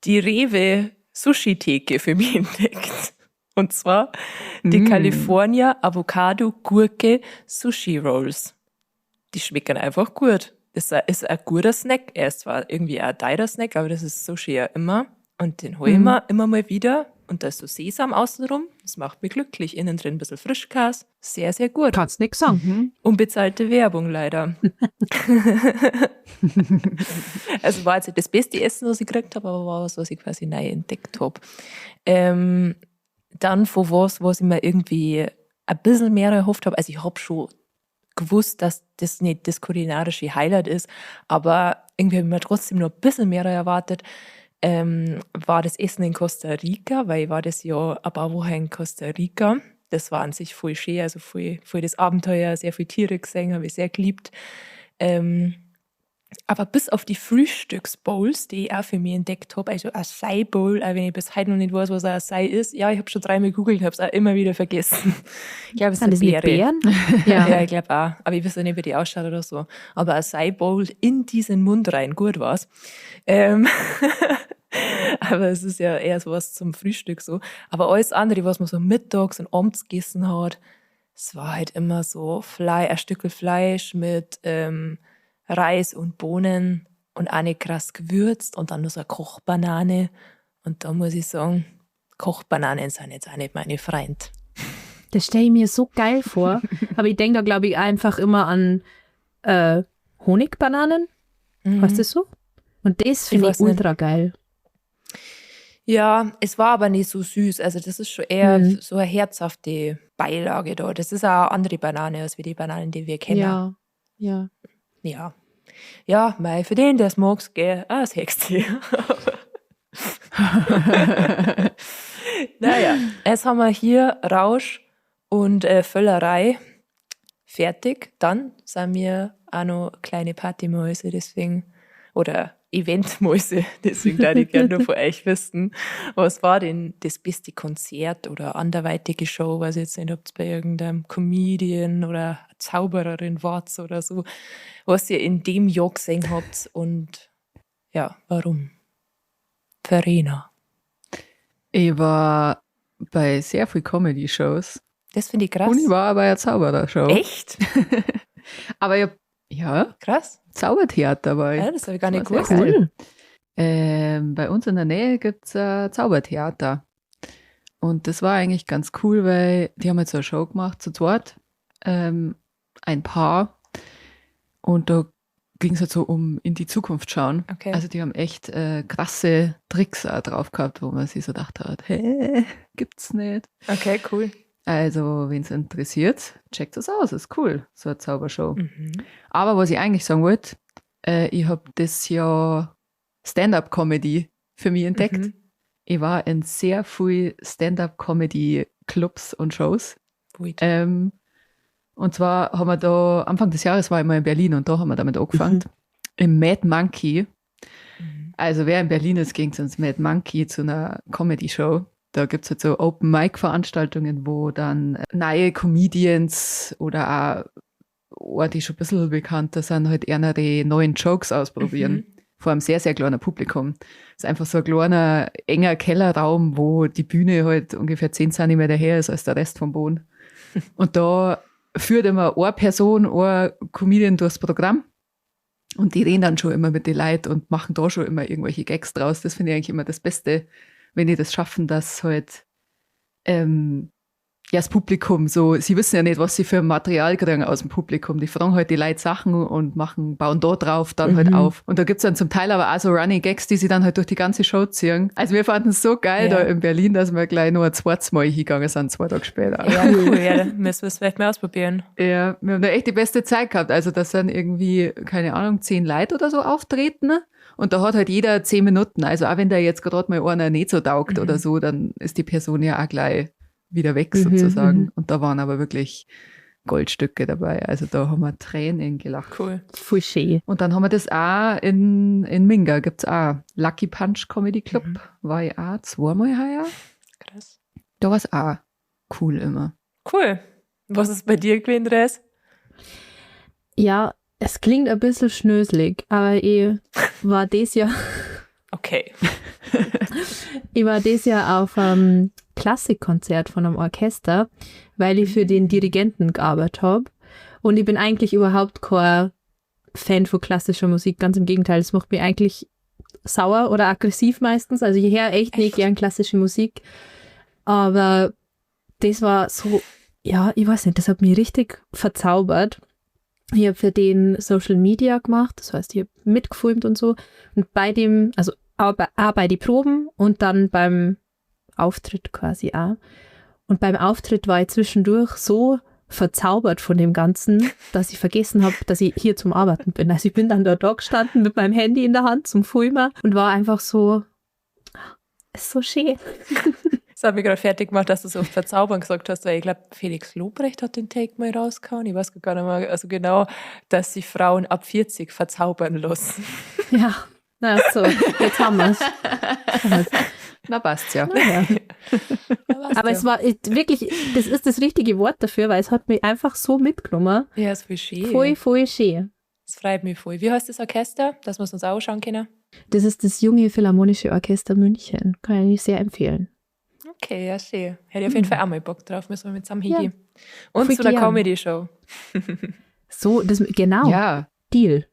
S2: die Rewe Sushi-Theke für mich entdeckt. Und zwar die California Avocado Gurke Sushi Rolls. Die schmecken einfach gut. Das ist ein guter Snack. Er ist zwar irgendwie ein teurer Snack, aber das ist Sushi ja immer. Und den hole ich mir immer mal wieder. Und da ist so Sesam außenrum. Das macht mich glücklich. Innen drin ein bisschen Frischkäse. Sehr, sehr gut.
S1: Kannst nix sagen.
S4: Mhm.
S2: Unbezahlte Werbung leider. Also war jetzt nicht das beste Essen, was ich gekriegt habe, aber war was, was ich quasi neu entdeckt habe. Dann von was ich mir irgendwie ein bisschen mehr erhofft habe. Also ich habe schon gewusst, dass das nicht das kulinarische Highlight ist, aber irgendwie habe ich mir trotzdem noch ein bisschen mehr erwartet. War das Essen in Costa Rica, weil ich war das Jahr ein paar Wochen in Costa Rica. Das war an sich voll schön, also voll, voll das Abenteuer, sehr viele Tiere gesehen, habe ich sehr geliebt. Aber bis auf die Frühstücksbowls, die ich auch für mich entdeckt habe, also Acai Bowl, auch wenn ich bis heute noch nicht weiß, was ein Acai ist. Ja, ich habe schon dreimal gegoogelt und habe es auch immer wieder vergessen. Ich glaube, es ist eine Beere.
S1: Beeren?
S2: Ja. Ja, ich glaube auch. Aber ich weiß ja nicht, wie die ausschaut oder so. Aber Acai Bowl in diesen Mund rein, gut war's. Aber es ist ja eher sowas zum Frühstück so. Aber alles andere, was man so mittags und abends gegessen hat, es war halt immer so ein Stückel Fleisch mit Reis und Bohnen und auch nicht krass gewürzt und dann noch so eine Kochbanane. Und da muss ich sagen, Kochbananen sind jetzt auch nicht meine Freund.
S1: Das stelle ich mir so geil vor. Aber ich denke da, glaube ich, einfach immer an Honigbananen. Mhm. Heißt das so? Und das finde ich ultra geil.
S2: Ja, es war aber nicht so süß. Also das ist schon eher so eine herzhafte Beilage da. Das ist auch eine andere Banane als wie die Bananen, die wir kennen.
S1: Ja, ja.
S2: Ja. Ja, mei, für den, der es mag, gell, das Hexte. Naja, jetzt haben wir hier Rausch und Völlerei fertig. Dann sind wir auch noch kleine Partymäuse, deswegen, oder Eventmäuse, deswegen würde ich gerne nur von euch wissen, was war denn das beste Konzert oder anderweitige Show, weiß ich jetzt nicht, ob es bei irgendeinem Comedian oder Zaubererin wart oder so, was ihr in dem Jahr gesehen habt und ja, warum? Verena.
S4: Ich war bei sehr viel Comedy-Shows.
S2: Das finde ich krass.
S4: Und ich war bei einer Zauberer-Show.
S2: Echt?
S4: Aber ich ja.
S2: Krass.
S4: Zaubertheater war ich.
S2: Ja, das habe ich gar nicht gewusst.
S4: Cool. Bei uns in der Nähe gibt's ein Zaubertheater. Und das war eigentlich ganz cool, weil die haben jetzt so eine Show gemacht, zu zweit. Ein Paar. Und da ging's halt so um in die Zukunft schauen.
S2: Okay.
S4: Also die haben echt krasse Tricks auch drauf gehabt, wo man sich so gedacht hat, hä, gibt's nicht.
S2: Okay, cool.
S4: Also, wen's interessiert, checkt das aus, ist cool, so eine Zaubershow. Mhm. Aber was ich eigentlich sagen wollte, ich hab das Jahr Stand-up-Comedy für mich entdeckt. Mhm. Ich war in sehr viel Stand-up-Comedy-Clubs und Shows. Und zwar haben wir da, Anfang des Jahres war ich mal in Berlin und da haben wir damit angefangen. Mhm. Im Mad Monkey. Mhm. Also wer in Berlin ist, ging ins Mad Monkey zu einer Comedy-Show. Da gibt's halt so Open-Mic-Veranstaltungen, wo dann neue Comedians oder auch, die schon ein bisschen bekannter sind, halt eher die neuen Jokes ausprobieren. Mhm. Vor einem sehr, sehr kleinen Publikum. Es ist einfach so ein kleiner, enger Kellerraum, wo die Bühne halt ungefähr 10 Zentimeter her ist als der Rest vom Boden. Und da führt immer eine Person, ein Comedian durchs Programm. Und die reden dann schon immer mit den Leuten und machen da schon immer irgendwelche Gags draus. Das finde ich eigentlich immer das Beste, wenn die das schaffen, dass halt ja, das Publikum so, sie wissen ja nicht, was sie für Material kriegen aus dem Publikum. Die fragen halt die Leute Sachen und bauen da drauf, dann halt auf. Und da gibt's dann zum Teil aber auch so Running Gags, die sie dann halt durch die ganze Show ziehen. Also wir fanden es so geil da in Berlin, dass wir gleich nur ein zweites Mal hingegangen sind, 2 Tage später.
S2: Ja, cool, ja, da müssen wir es vielleicht mal ausprobieren.
S4: Ja, wir haben da echt die beste Zeit gehabt. Also das sind irgendwie, keine Ahnung, 10 Leute oder so auftreten. Und da hat halt jeder 10 Minuten. Also auch wenn da jetzt gerade mal einer nicht so taugt oder so, dann ist die Person ja auch gleich wieder weg sozusagen. Mhm. Und da waren aber wirklich Goldstücke dabei. Also da haben wir Tränen gelacht.
S2: Cool.
S1: Voll schön.
S4: Und dann haben wir das auch in Minga, gibt's auch Lucky Punch Comedy Club. Mhm. War ich auch zweimal heuer.
S2: Krass.
S4: Da war's auch cool immer.
S2: Cool. Was ist bei dir gewesen, Res?
S1: Ja, es klingt ein bisschen schnöselig, aber ich war das Jahr.
S2: Okay.
S1: Ich war das Jahr auf einem Klassikkonzert von einem Orchester, weil ich für den Dirigenten gearbeitet habe. Und ich bin eigentlich überhaupt kein Fan von klassischer Musik. Ganz im Gegenteil, es macht mich eigentlich sauer oder aggressiv meistens. Also ich höre echt nicht gern klassische Musik. Aber das war so, ja, ich weiß nicht, das hat mich richtig verzaubert. Ich habe für den Social Media gemacht, das heißt, ich habe mitgefilmt und so. Und bei dem, also auch bei den Proben und dann beim Auftritt quasi auch. Und beim Auftritt war ich zwischendurch so verzaubert von dem Ganzen, dass ich vergessen habe, dass ich hier zum Arbeiten bin. Also ich bin dann da gestanden mit meinem Handy in der Hand zum Filmen und war einfach so, ist so schön.
S2: Das hat mich gerade fertig gemacht, dass du so oft verzaubern gesagt hast, weil ich glaube, Felix Lobrecht hat den Take mal rausgehauen. Ich weiß gar nicht mehr also genau, dass sich Frauen ab 40 verzaubern lassen.
S1: Ja, na so, jetzt haben wir's.
S4: Na, passt's ja.
S1: Na ja. Aber es war wirklich, das ist das richtige Wort dafür, weil es hat mich einfach so mitgenommen.
S2: Ja, es ist voll schön.
S1: Voll, voll schön.
S2: Es freut mich voll. Wie heißt das Orchester, dass wir es uns auch anschauen können?
S1: Das ist das Junge Philharmonische Orchester München. Kann ich sehr empfehlen.
S2: Okay, ja, schön. Hätte ich auf jeden Fall auch mal Bock drauf. Müssen wir mit zusammen hingehen. Ja. Und voll zu der Comedy-Show.
S1: So, das, genau.
S4: Ja.
S1: Deal.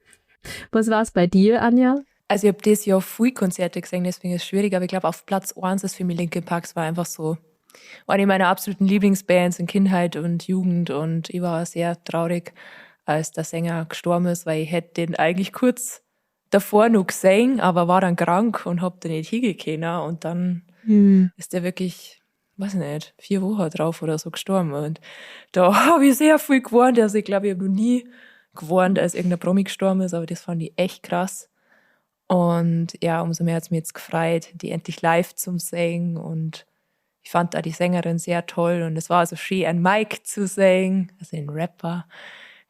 S1: Was war es bei dir, Anja?
S2: Also ich habe dieses Jahr viele Konzerte gesehen, deswegen ist es schwierig, aber ich glaube, auf Platz 1 ist für mich Linkin Park, es war einfach so eine meiner absoluten Lieblingsbands in Kindheit und Jugend und ich war sehr traurig, als der Sänger gestorben ist, weil ich hätte den eigentlich kurz davor noch gesehen, aber war dann krank und hab den nicht hingehen und dann ist der wirklich, weiß ich nicht, 4 Wochen drauf oder so gestorben und da habe ich sehr viel gewarnt, also ich glaube, ich habe noch nie gewarnt, als irgendein Promi gestorben ist, aber das fand ich echt krass. Und ja, umso mehr hat es mich jetzt gefreut, die endlich live zum singen. Und ich fand da die Sängerin sehr toll. Und es war also schön, einen Mike zu singen, also den Rapper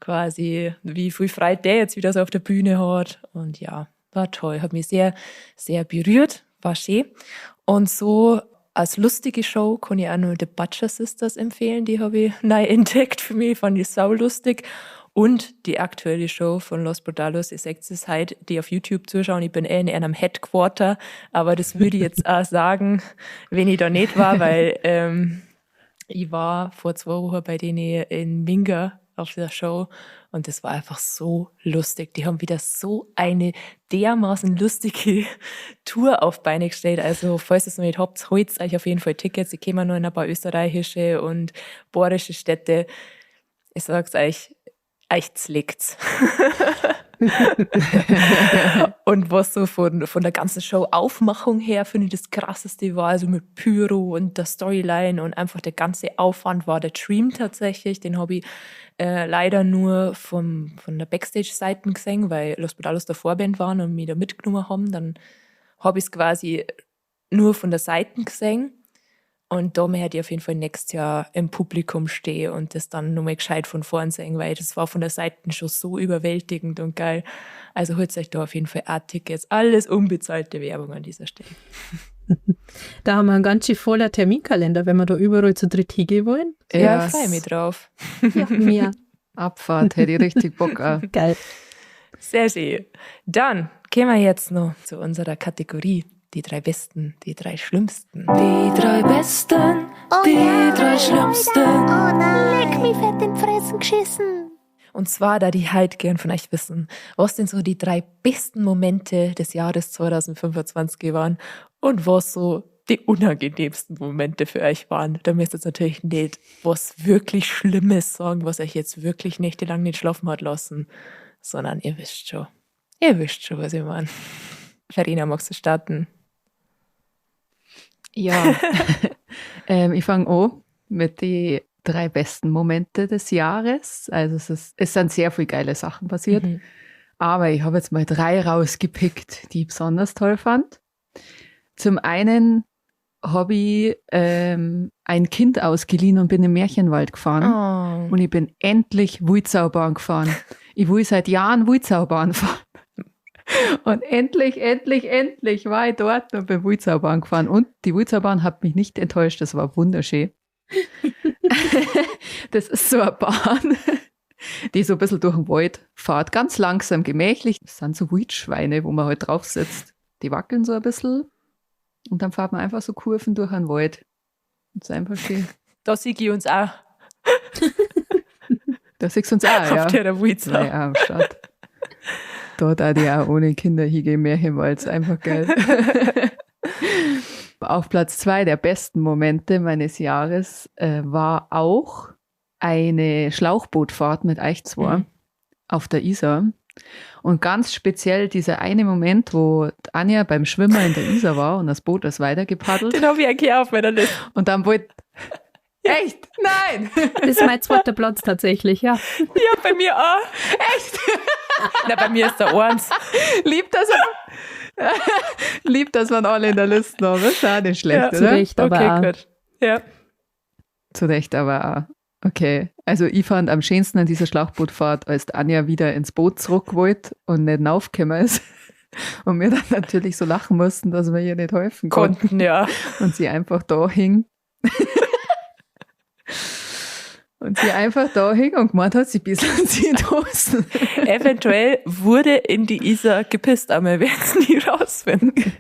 S2: quasi, wie viel Freude der jetzt wieder so auf der Bühne hat. Und ja, war toll. Hat mich sehr, sehr berührt. War schön. Und so als lustige Show kann ich auch nur The Butcher Sisters empfehlen. Die habe ich neu entdeckt für mich. Fand ich saulustig. Und die aktuelle Show von Los Brutalos, ihr seht es halt, die auf YouTube zuschauen. Ich bin eh in einem Headquarter, aber das würde ich jetzt auch sagen, wenn ich da nicht war, weil ich war vor 2 Wochen bei denen in Minga auf der Show und das war einfach so lustig. Die haben wieder so eine dermaßen lustige Tour auf Beine gestellt. Also, falls ihr es noch nicht habt, holt euch auf jeden Fall Tickets. Die kommen noch in ein paar österreichische und bayerische Städte. Ich sag's euch, euch z'legt's. Und was so von der ganzen Show-Aufmachung her, finde ich, das Krasseste war, also mit Pyro und der Storyline und einfach der ganze Aufwand war der Dream tatsächlich. Den habe ich leider nur von der Backstage-Seite gesehen, weil Los Brutalos der Vorband waren und mich da mitgenommen haben. Dann habe ich es quasi nur von der Seite gesehen. Und da möchte ich auf jeden Fall nächstes Jahr im Publikum stehen und das dann nochmal gescheit von vorn sehen, weil das war von der Seite schon so überwältigend und geil. Also holt euch da auf jeden Fall auch Tickets. Alles unbezahlte Werbung an dieser Stelle.
S1: Da haben wir einen ganz schön voller Terminkalender, wenn wir da überall zu dritt hingehen wollen.
S2: Ja, ich freue mich drauf.
S1: Ja, mir.
S4: Abfahrt, hätte ich richtig Bock auch.
S1: Geil.
S2: Sehr schön. Dann kommen wir jetzt noch zu unserer Kategorie. Die 3 Besten, die 3 Schlimmsten.
S3: Die 3 Besten, die 3 Schlimmsten.
S5: Oh nein, leck mich fett in Fressen geschissen.
S2: Und zwar, da die halt gern von euch wissen, was denn so die 3 besten Momente des Jahres 2025 waren und was so die unangenehmsten Momente für euch waren. Da müsst ihr jetzt natürlich nicht was wirklich Schlimmes sagen, was euch jetzt wirklich nächtelang nicht schlafen hat lassen, sondern ihr wisst schon. Ihr wisst schon, was ich meine. Verena, magst du starten?
S4: Ja, ich fange an mit den 3 besten Momente des Jahres. Also es sind sehr viele geile Sachen passiert.
S2: Mhm.
S4: Aber ich habe jetzt mal 3 rausgepickt, die ich besonders toll fand. Zum einen habe ich ein Kind ausgeliehen und bin im Märchenwald gefahren.
S2: Oh.
S4: Und ich bin endlich Wulzaubahn gefahren. Ich will seit Jahren Wulzaubahn fahren. Und endlich, endlich, endlich war ich dort und bin Wulzaubahn gefahren. Und die Wulzaubahn hat mich nicht enttäuscht, das war wunderschön. Das ist so eine Bahn, die so ein bisschen durch den Wald fährt, ganz langsam, gemächlich. Das sind so Wildschweine, wo man halt drauf sitzt. Die wackeln so ein bisschen und dann fährt man einfach so Kurven durch den Wald. Das ist einfach schön.
S2: Da sehe ich uns auch.
S4: Da siehst du uns auch, ja.
S2: Auf der Wulzau.
S4: Naja, am Start. Dort auch die auch ohne Kinder hingehen, Märchenwald, ist einfach geil. Auf Platz 2 der besten Momente meines Jahres war auch eine Schlauchbootfahrt mit euch zwei auf der Isar. Und ganz speziell dieser eine Moment, wo Anja beim Schwimmer in der Isar war und das Boot ist weitergepaddelt.
S2: Den habe ich eigentlich auch auf meiner Liste.
S4: Und dann wollte... Echt? Nein!
S1: Das ist mein zweiter Platz tatsächlich, ja.
S2: Ja, bei mir auch.
S4: Echt?
S2: Na, bei mir ist der eins.
S4: Lieb, dass man alle in der Liste haben. Das ist auch nicht schlecht,
S2: ja,
S4: oder?
S1: Zu Recht, aber
S2: okay,
S1: auch.
S2: Gut. Ja.
S4: Zu Recht aber auch. Okay, also ich fand am schönsten an dieser Schlauchbootfahrt, als die Anja wieder ins Boot zurück wollte und nicht raufgekommen ist. Und wir dann natürlich so lachen mussten, dass wir ihr nicht helfen konnten.
S2: Ja.
S4: Und sie einfach da hing. Und sie einfach da hing und gemeint hat, sie bisschen sie in die Hosen.
S2: Eventuell wurde in die Isar gepisst, aber wir werden es nie rausfinden.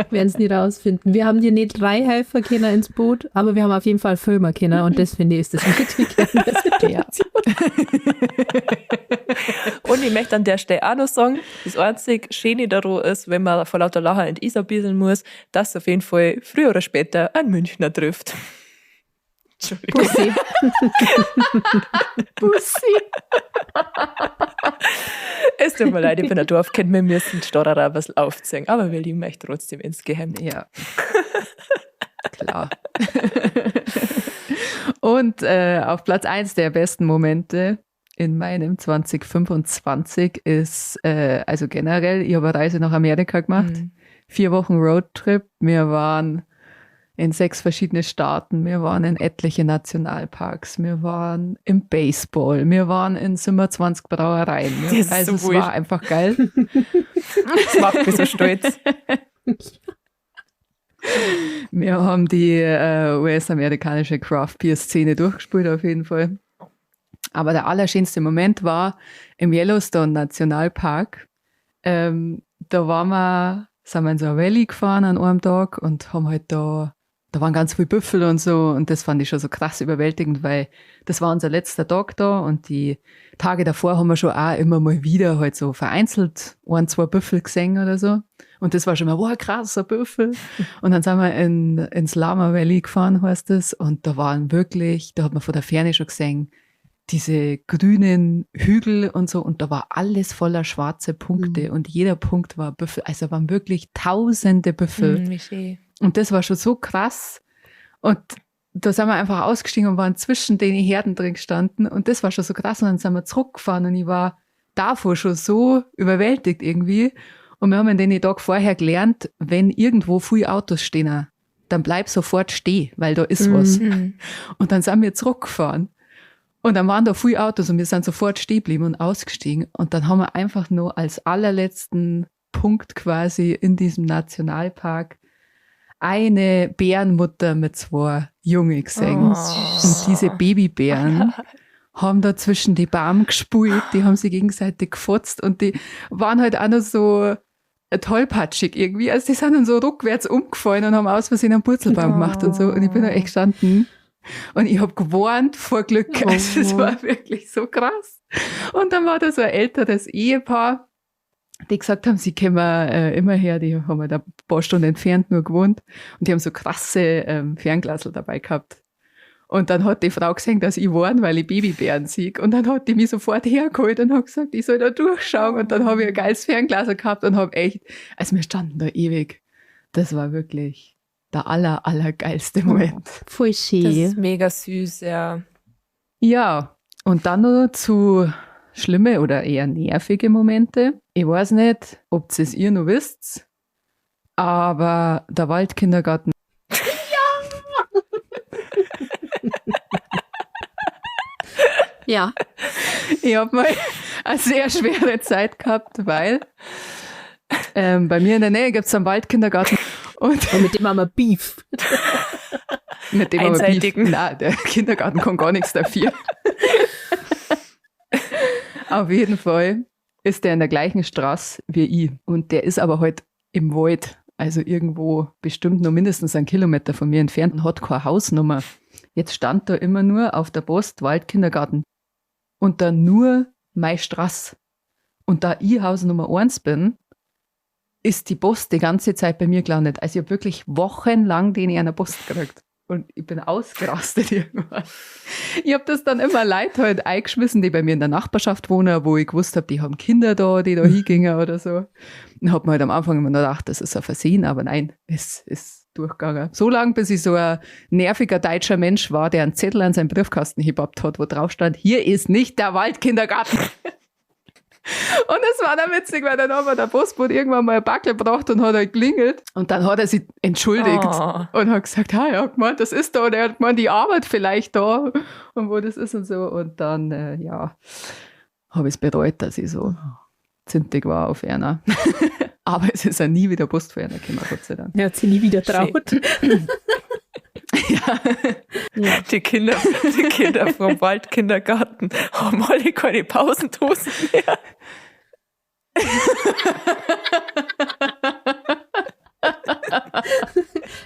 S1: Wir werden es nie rausfinden. Wir haben dir nicht 3 helfen können ins Boot, aber wir haben auf jeden Fall filmen können und das finde ich ist das Wichtige in der Situation.
S2: Und ich möchte an der Stelle auch noch sagen, das einzig Schöne daran ist, wenn man vor lauter Lachen in die Isar bisseln muss, dass auf jeden Fall früher oder später ein Münchner trifft. Entschuldigung.
S1: Bussi.
S4: Bussi.
S2: Es tut mir leid, ich bin ein Dorfkind, wir müssen Stadler ein bisschen aufziehen, aber wir lieben euch trotzdem insgeheim.
S4: Ja. Klar. Und auf Platz 1 der besten Momente in meinem 2025 ist, also generell, ich habe eine Reise nach Amerika gemacht. 4 Wochen Roadtrip. Wir waren in 6 verschiedene Staaten, wir waren in etliche Nationalparks, wir waren im Baseball, wir waren in 27 Brauereien.
S2: Das ist
S4: Also
S2: so
S4: es war
S2: wurscht.
S4: einfach geil.
S2: Das macht mich so stolz.
S4: Wir haben die US-amerikanische Craft-Beer-Szene durchgespielt auf jeden Fall. Aber der allerschönste Moment war im Yellowstone Nationalpark. Da sind wir in so ein Valley gefahren an einem Tag und haben halt da waren ganz viele Büffel und so und das fand ich schon so krass überwältigend, weil das war unser letzter Tag da und die Tage davor haben wir schon auch immer mal wieder halt so vereinzelt 1, 2 Büffel gesehen oder so und das war schon mal, wow, krass, ein Büffel. Und dann sind wir ins Lamar Valley gefahren, heißt das, und da waren wirklich, da hat man von der Ferne schon gesehen, diese grünen Hügel und so und da war alles voller schwarze Punkte und jeder Punkt war Büffel, also waren wirklich tausende Büffel.
S2: Wie schön.
S4: Und das war schon so krass. Und da sind wir einfach ausgestiegen und waren zwischen den Herden drin gestanden. Und das war schon so krass. Und dann sind wir zurückgefahren und ich war davor schon so überwältigt irgendwie. Und wir haben in den Tag vorher gelernt, wenn irgendwo viele Autos stehen, dann bleib sofort stehen, weil da ist was. Und dann sind wir zurückgefahren. Und dann waren da viele Autos und wir sind sofort stehen geblieben und ausgestiegen. Und dann haben wir einfach nur als allerletzten Punkt quasi in diesem Nationalpark eine Bärenmutter mit 2 Jungen gesehen.
S2: Oh.
S4: Und diese Babybären haben da zwischen die Bäume gespult, die haben sie gegenseitig gefotzt und die waren halt auch noch so tollpatschig irgendwie. Also die sind dann so rückwärts umgefallen und haben aus Versehen einen Purzelbaum gemacht und so. Und ich bin da echt gestanden und ich hab gewarnt vor Glück. Also es war wirklich so krass. Und dann war da so ein älteres Ehepaar, die gesagt haben, sie kommen immer her, die haben halt ein paar Stunden entfernt nur gewohnt und die haben so krasse Fernglasel dabei gehabt. Und dann hat die Frau gesehen, dass ich warn, weil ich Babybären sehe. Und dann hat die mich sofort hergeholt und hat gesagt, ich soll da durchschauen. Und dann habe ich ein geiles Fernglasel gehabt und hab echt, also wir standen da ewig. Das war wirklich der allergeilste Moment.
S1: Voll schön.
S2: Das ist mega süß, ja.
S4: Ja, und dann noch zu schlimme oder eher nervige Momente. Ich weiß nicht, ob es ihr noch wisst, aber der Waldkindergarten.
S1: Ja! Ja.
S4: Ich hab mal eine sehr schwere Zeit gehabt, weil bei mir in der Nähe gibt's einen Waldkindergarten. Und
S1: mit dem haben wir Beef.
S4: Mit dem haben wir Beef.
S2: Einseitigen.
S4: Nein, der Kindergarten kann gar nichts dafür. Auf jeden Fall ist der in der gleichen Straße wie ich. Und der ist aber halt im Wald, also irgendwo bestimmt nur mindestens 1 Kilometer von mir entfernt und hat keine Hausnummer. Jetzt stand da immer nur auf der Post Waldkindergarten und dann nur meine Straße. Und da ich Hausnummer 1 bin, ist die Post die ganze Zeit bei mir gelandet. Also ich hab wirklich wochenlang den in einer Post gekriegt. Und ich bin ausgerastet irgendwann. Ich hab das dann immer Leute halt eingeschmissen, die bei mir in der Nachbarschaft wohnen, wo ich gewusst hab, die haben Kinder da, die da hingingen oder so. Und hab mir halt am Anfang immer noch gedacht, das ist ein Versehen, aber nein, es ist durchgegangen. So lange, bis ich so ein nerviger deutscher Mensch war, der einen Zettel an seinen Briefkasten gebappt hat, wo drauf stand, hier ist nicht der Waldkindergarten. Und es war dann witzig, weil dann hat mir der Postbote irgendwann mal ein Backel gebracht und hat er geklingelt. Und dann hat er sich entschuldigt und hat gesagt, ja, er hat gemeint, das ist da. Und er hat gemeint, die Arbeit vielleicht da und wo das ist und so. Und dann, ja, habe ich es bereut, dass ich so zintig war auf einer. Aber es ist ja nie wieder Post von einer gekommen, Gott sei Dank.
S1: Er hat sie nie wieder traut.
S4: Ja.
S1: Ja.
S2: Die Kinder vom Waldkindergarten haben alle keine Pausendosen mehr.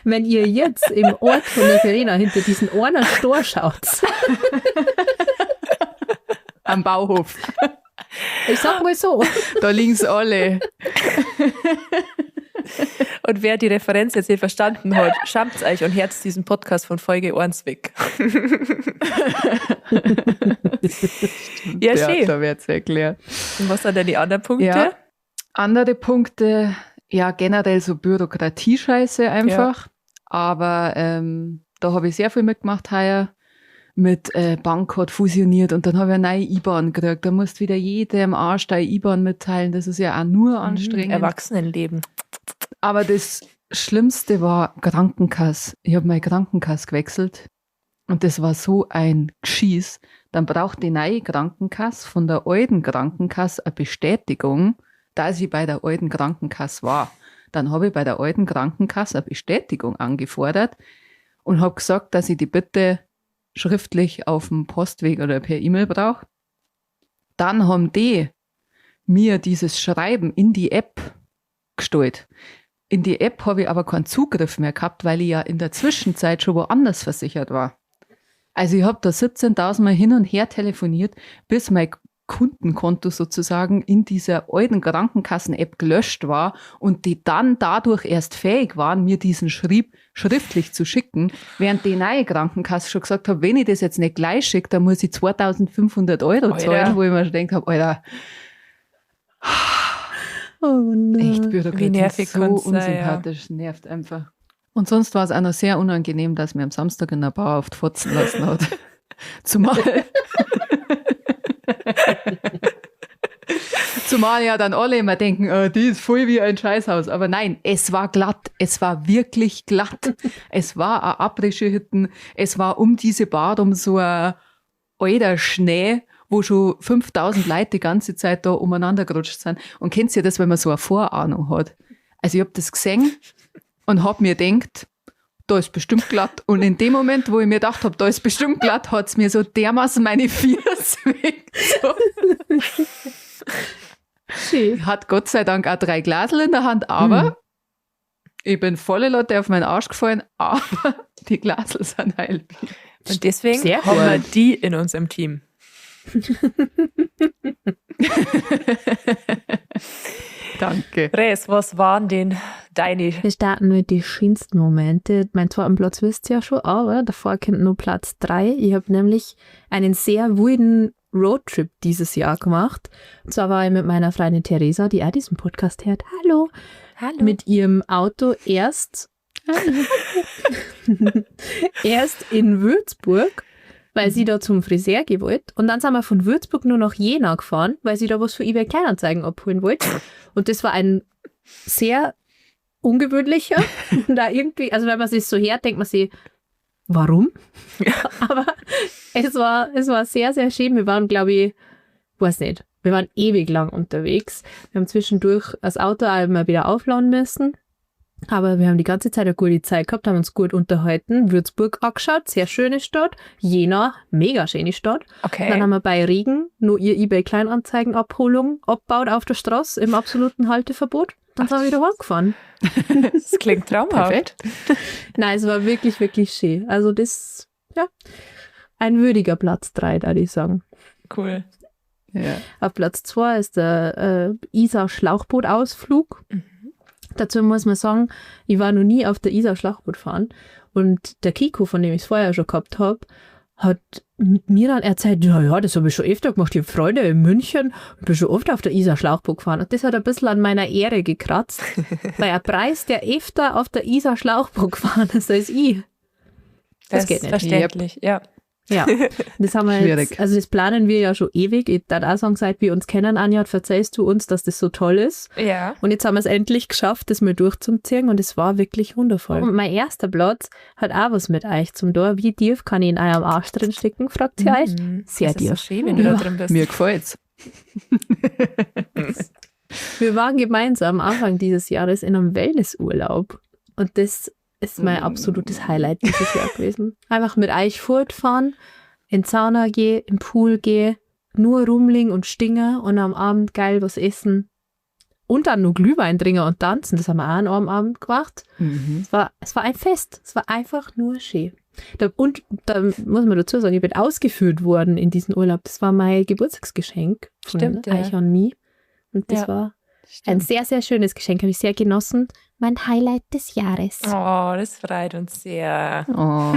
S1: Wenn ihr jetzt im Ort von der Verena hinter diesen Orner Stor schaut.
S4: Am Bauhof.
S1: Ich sag mal so.
S4: Da liegen's alle.
S2: Und wer die Referenz jetzt nicht verstanden hat, schamt euch und herzt diesen Podcast von Folge 1 weg. Ja, schön.
S4: Da wird's erklärt.
S2: Und was sind denn die anderen Punkte?
S4: Ja. Andere Punkte, ja, generell so Bürokratie-Scheiße einfach. Ja. Aber da habe ich sehr viel mitgemacht heuer. Mit Bank hat fusioniert und dann habe ich eine neue IBAN gekriegt. Da musst du wieder jedem Arsch deine IBAN mitteilen. Das ist ja auch nur anstrengend.
S2: Erwachsenenleben.
S4: Aber das Schlimmste war Krankenkasse. Ich habe meine Krankenkasse gewechselt und das war so ein Geschiss. Dann braucht die neue Krankenkasse von der alten Krankenkasse eine Bestätigung, dass ich bei der alten Krankenkasse war. Dann habe ich bei der alten Krankenkasse eine Bestätigung angefordert und habe gesagt, dass ich die bitte schriftlich auf dem Postweg oder per E-Mail brauche. Dann haben die mir dieses Schreiben in die App gestellt. In die App habe ich aber keinen Zugriff mehr gehabt, weil ich ja in der Zwischenzeit schon woanders versichert war. Also ich habe da 17.000 Mal hin und her telefoniert, bis mein Kundenkonto sozusagen in dieser alten Krankenkassen-App gelöscht war und die dann dadurch erst fähig waren, mir diesen Schrieb schriftlich zu schicken, während die neue Krankenkasse schon gesagt hat, wenn ich das jetzt nicht gleich schicke, dann muss ich 2.500 Euro zahlen, wo ich mir schon gedacht habe, Alter,
S1: oh nein.
S4: Echt Bürokratie,
S2: wie nervig
S4: so unsympathisch, sein, ja. Nervt einfach. Und sonst war es auch noch sehr unangenehm, dass mir am Samstag in der Bar auf die Fotzen lassen hat. Zumal ja dann alle immer denken, oh, die ist voll wie ein Scheißhaus. Aber nein, es war glatt. Es war wirklich glatt. Es war eine Abrische-Hütten. Es war um diese Bar um so ein alter Schnee, wo schon 5000 Leute die ganze Zeit da umeinander gerutscht sind. Und kennt ihr das, wenn man so eine Vorahnung hat? Also ich hab das gesehen und hab mir gedacht, da ist bestimmt glatt. Und in dem Moment, wo ich mir gedacht habe, da ist bestimmt glatt, hat es mir so dermaßen meine Füße weggezogen. Hat Gott sei Dank auch 3 Glasel in der Hand, aber ich bin volle Lotte auf meinen Arsch gefallen, aber die Glasel sind heil.
S2: Und deswegen haben wir die in unserem Team.
S4: Danke.
S2: Res, was waren denn deine?
S1: Wir starten mit den schönsten Momente. Mein zweiten Platz wisst ihr ja schon, aber davor kommt nur Platz 3. Ich habe nämlich einen sehr wilden Roadtrip dieses Jahr gemacht. Und zwar war ich mit meiner Freundin Theresa, die auch diesen Podcast hört. Hallo.
S2: Hallo.
S1: Mit ihrem Auto erst in Würzburg, weil sie da zum Friseur gewollt. Und dann sind wir von Würzburg nur nach Jena gefahren, weil sie da was für eBay Kleinanzeigen abholen wollte. Und das war ein sehr ungewöhnlicher. Und da irgendwie, also wenn man sich so hört, denkt man sich, warum?
S2: Ja.
S1: Aber es war sehr, sehr schön. Wir waren, glaube ich, weiß nicht, wir waren ewig lang unterwegs. Wir haben zwischendurch das Auto auch immer wieder aufladen müssen. Aber wir haben die ganze Zeit eine gute Zeit gehabt, haben uns gut unterhalten. Würzburg angeschaut, sehr schöne Stadt. Jena, mega schöne Stadt.
S2: Okay.
S1: Dann haben wir bei Regen nur ihr eBay-Kleinanzeigen-Abholung abgebaut auf der Straße im absoluten Halteverbot. Dann sind wir wieder heimgefahren.
S2: Das klingt traumhaft.
S4: Perfekt.
S1: Nein, es war wirklich, wirklich schön. Also das, ja, ein würdiger Platz 3, würde ich sagen.
S2: Cool.
S4: Ja.
S1: Auf Platz 2 ist der Isar-Schlauchboot-Ausflug.
S2: Mhm.
S1: Dazu muss man sagen, ich war noch nie auf der Isar Schlauchboot fahren und der Kiko, von dem ich es vorher schon gehabt habe, hat mit mir dann erzählt, ja, das habe ich schon öfter gemacht, ich habe Freunde in München und bin schon oft auf der Isar Schlauchboot gefahren. Und das hat ein bisschen an meiner Ehre gekratzt, weil ein Preis, der öfter auf der Isar Schlauchboot gefahren ist als ich. Das geht nicht.
S2: Verständlich, ja.
S1: Ja, das haben wir jetzt, also das planen wir ja schon ewig. Ich darf auch sagen, seit wir uns kennen, Anja, verzeihst du uns, dass das so toll ist.
S2: Ja.
S1: Und jetzt haben wir es endlich geschafft, das mal durchzuziehen und es war wirklich wundervoll. Und mein erster Platz hat auch was mit euch zum Tor. Wie tief kann ich in eurem Arsch drin stecken, fragt ihr euch. Sehr
S2: das ist
S1: tief.
S2: so schön, wenn du da drin bist.
S4: Mir gefällt's.
S1: Wir waren gemeinsam Anfang dieses Jahres in einem Wellnessurlaub und das ist mein absolutes Highlight dieses Jahr gewesen. Einfach mit euch fortfahren, in die Sauna gehen, im Pool gehen, nur rumliegen und stinken und am Abend geil was essen. Und dann nur Glühwein trinken und tanzen. Das haben wir auch an einem Abend gemacht.
S4: Mhm.
S1: Es war ein Fest. Es war einfach nur schön. Da muss man dazu sagen, ich bin ausgeführt worden in diesen Urlaub. Das war mein Geburtstagsgeschenk von
S2: Stimmt, ja.
S1: euch und mir. Und das
S2: Ja.
S1: war ein sehr, sehr schönes Geschenk. Habe ich sehr genossen.
S5: Mein Highlight des Jahres.
S2: Oh, das freut uns sehr.
S4: Oh.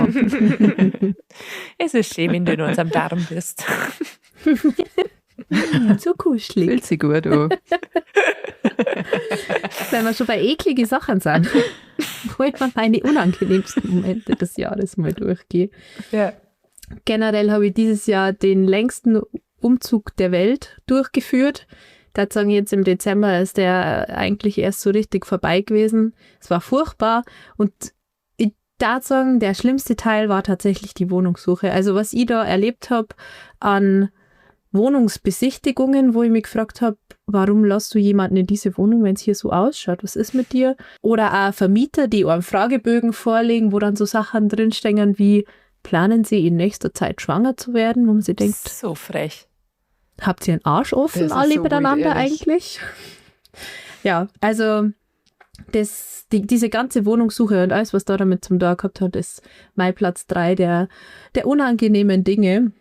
S2: Es ist schön, wenn du in unserem Darm bist.
S1: So kuschelig.
S4: Fühlt sich gut an.
S1: Wenn wir schon bei ekligen Sachen sind, wollen wir meine unangenehmsten Momente des Jahres mal durchgehen.
S2: Ja.
S1: Generell habe ich dieses Jahr den längsten Umzug der Welt durchgeführt. Da sagen jetzt im Dezember ist der eigentlich erst so richtig vorbei gewesen. Es war furchtbar und ich darf sagen, der schlimmste Teil war tatsächlich die Wohnungssuche. Also was ich da erlebt habe an Wohnungsbesichtigungen, wo ich mich gefragt habe, warum lässt du jemanden in diese Wohnung, wenn es hier so ausschaut? Was ist mit dir? Oder auch Vermieter, die einem Fragebögen vorlegen, wo dann so Sachen drinstehen wie, planen Sie in nächster Zeit schwanger zu werden? Wo man sich denkt,
S2: So frech.
S1: habt ihr einen Arsch offen
S4: Das ist
S1: alle
S4: so
S1: miteinander
S4: weird, ehrlich.
S1: eigentlich? Ja, also diese ganze Wohnungssuche und alles, was da damit zum Tor gehabt hat, ist mein Platz 3 der unangenehmen Dinge.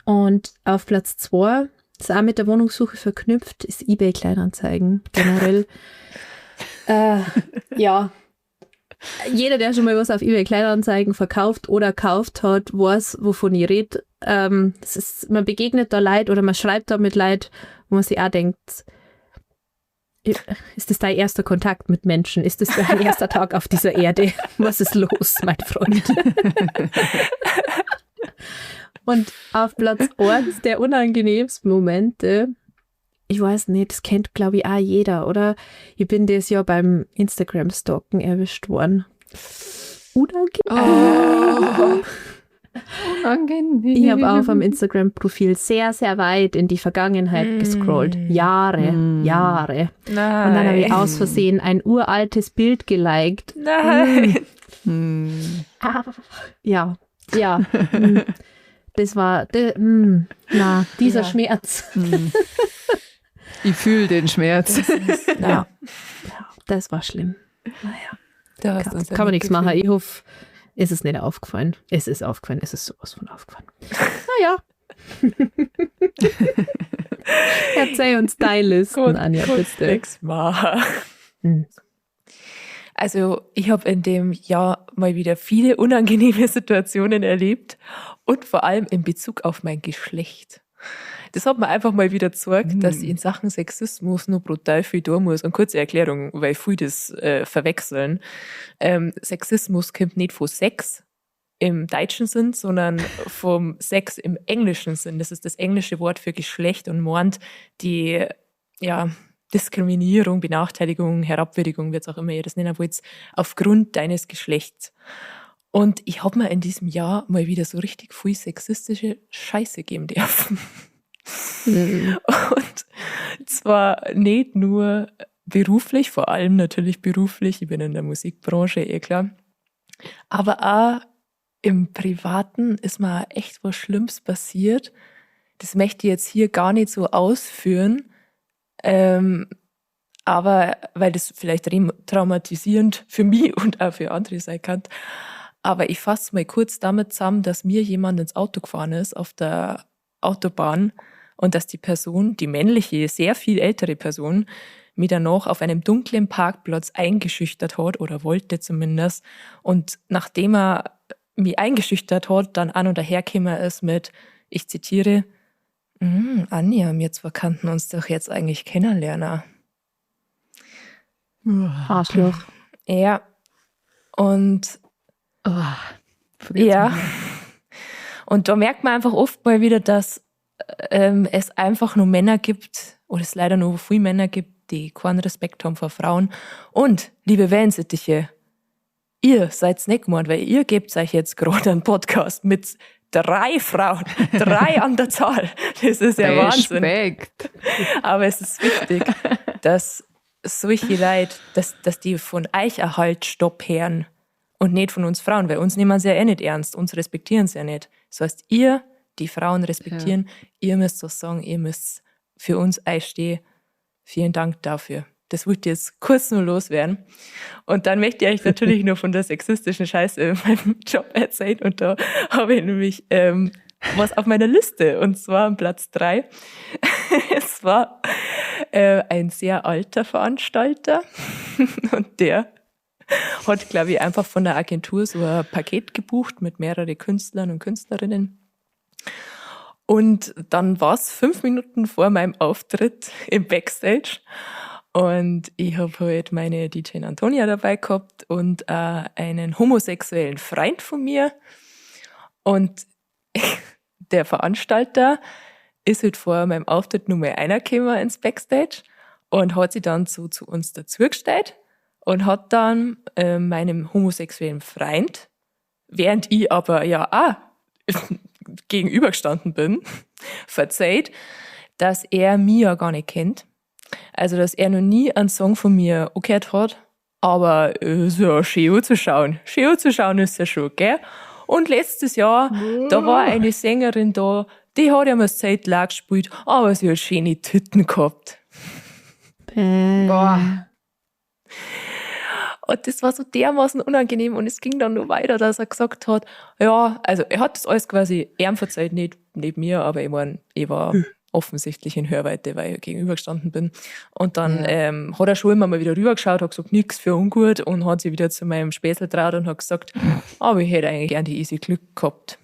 S1: Und auf Platz 2, ist auch mit der Wohnungssuche verknüpft, ist eBay Kleinanzeigen generell. Ja. Jeder, der schon mal was auf eBay Kleinanzeigen verkauft oder kauft hat, weiß, wovon ich rede. Man begegnet da Leid oder man schreibt da mit Leid, wo man sich auch denkt, ist das dein erster Kontakt mit Menschen? Ist das dein erster Tag auf dieser Erde? Was ist los, mein Freund? Und auf Platz 1 der unangenehmsten Momente, ich weiß nicht, das kennt, glaube ich, auch jeder, oder? Ich bin das Jahr beim Instagram-Stalken erwischt worden. Unangenehm.
S4: Oh. Unangenehm.
S1: Ich habe auf am Instagram-Profil sehr, sehr weit in die Vergangenheit gescrollt. Jahre, Jahre.
S2: Nein.
S1: Und dann habe ich aus Versehen ein uraltes Bild geliked.
S2: Nein.
S1: Ja, ja. Das war, dieser Schmerz.
S4: Ich fühle den Schmerz.
S1: Ja. Das war schlimm. Naja,
S2: Da hast du uns ja
S1: kann man nichts machen.
S2: mitgefühlt.
S1: Ich hoffe, es ist nicht aufgefallen. Es ist aufgefallen. Es ist sowas von aufgefallen. Naja. Erzähl uns deine Listen,
S2: Gut,
S1: Anja,
S2: gut,
S1: bitte.
S2: Nix machen. Also ich habe in dem Jahr mal wieder viele unangenehme Situationen erlebt und vor allem in Bezug auf mein Geschlecht. Das hat mir einfach mal wieder gezeigt, dass ich in Sachen Sexismus nur brutal viel tun muss. Und kurze Erklärung, weil viele das verwechseln. Sexismus kommt nicht von Sex im deutschen Sinn, sondern vom Sex im englischen Sinn. Das ist das englische Wort für Geschlecht und meint die, ja, Diskriminierung, Benachteiligung, Herabwürdigung, wie auch immer ihr das nennen wollt, aufgrund deines Geschlechts. Und ich hab mir in diesem Jahr mal wieder so richtig viel sexistische Scheiße geben dürfen. Und zwar nicht nur beruflich, vor allem natürlich beruflich, ich bin in der Musikbranche, eh klar, aber auch im Privaten ist mir echt was Schlimmes passiert. Das möchte ich jetzt hier gar nicht so ausführen, aber weil das vielleicht traumatisierend für mich und auch für andere sein kann. Aber ich fasse mal kurz damit zusammen, dass mir jemand ins Auto gefahren ist auf der Autobahn und dass die Person, die männliche, sehr viel ältere Person, mich danach auf einem dunklen Parkplatz eingeschüchtert hat oder wollte zumindest. Und nachdem er mich eingeschüchtert hat, dann an und dahergekommen ist mit, ich zitiere, Anja, wir zwei kannten uns doch jetzt eigentlich kennenlernen.
S1: Arschloch.
S2: Ja. Und
S4: Oh,
S2: ja. Und da merkt man einfach oft mal wieder, dass es einfach nur Männer gibt, oder es leider nur viele Männer gibt, die keinen Respekt haben vor Frauen. Und, liebe Wellensittiche, ihr seid's nicht gemeint, weil ihr gebt euch jetzt gerade einen Podcast mit 3 Frauen, 3 an der Zahl. Das ist ja Wahnsinn.
S4: Respekt.
S2: Aber es ist wichtig, dass solche Leute, dass die von euch einen Halt Stopp hören und nicht von uns Frauen, weil uns nehmen sie ja eh nicht ernst, uns respektieren sie ja nicht. Das heißt, ihr, die Frauen respektieren, ihr müsst das sagen, ihr müsst für uns einstehen. Vielen Dank dafür. Das wollte ich jetzt kurz nur loswerden. Und dann möchte ich euch natürlich nur von der sexistischen Scheiße in meinem Job erzählen. Und da habe ich nämlich was auf meiner Liste. Und zwar am Platz 3. Es war ein sehr alter Veranstalter. Und der hat, glaube ich, einfach von der Agentur so ein Paket gebucht mit mehreren Künstlern und Künstlerinnen. Und dann war's 5 Minuten vor meinem Auftritt im Backstage. Und ich hab halt meine DJ Antonia dabei gehabt und einen homosexuellen Freund von mir. Und der Veranstalter ist halt vor meinem Auftritt nur mal einer gekommen ins Backstage und hat sich dann so zu uns dazugestellt und hat dann meinem homosexuellen Freund, während ich aber ja auch gegenübergestanden bin, verzeiht, dass er mich ja gar nicht kennt. Also, dass er noch nie einen Song von mir angehört hat, aber ist ja schön anzuschauen. Schön anzuschauen ist ja schon, gell? Und letztes Jahr, da war eine Sängerin da, die hat ja mal Zeit lang gespielt, aber sie hat schöne Titten gehabt.
S1: Bäh.
S4: Boah.
S2: Und das war so dermaßen unangenehm und es ging dann nur weiter, dass er gesagt hat, ja, also er hat das alles quasi ihm verzeiht, nicht mir, aber ich mein, ich war offensichtlich in Hörweite, weil ich gegenübergestanden bin. Und dann hat er schon immer mal wieder rübergeschaut, hat gesagt, nix für ungut und hat sich wieder zu meinem Späßel getraut und hat gesagt, aber ich hätte eigentlich gern die Isi Glück gehabt.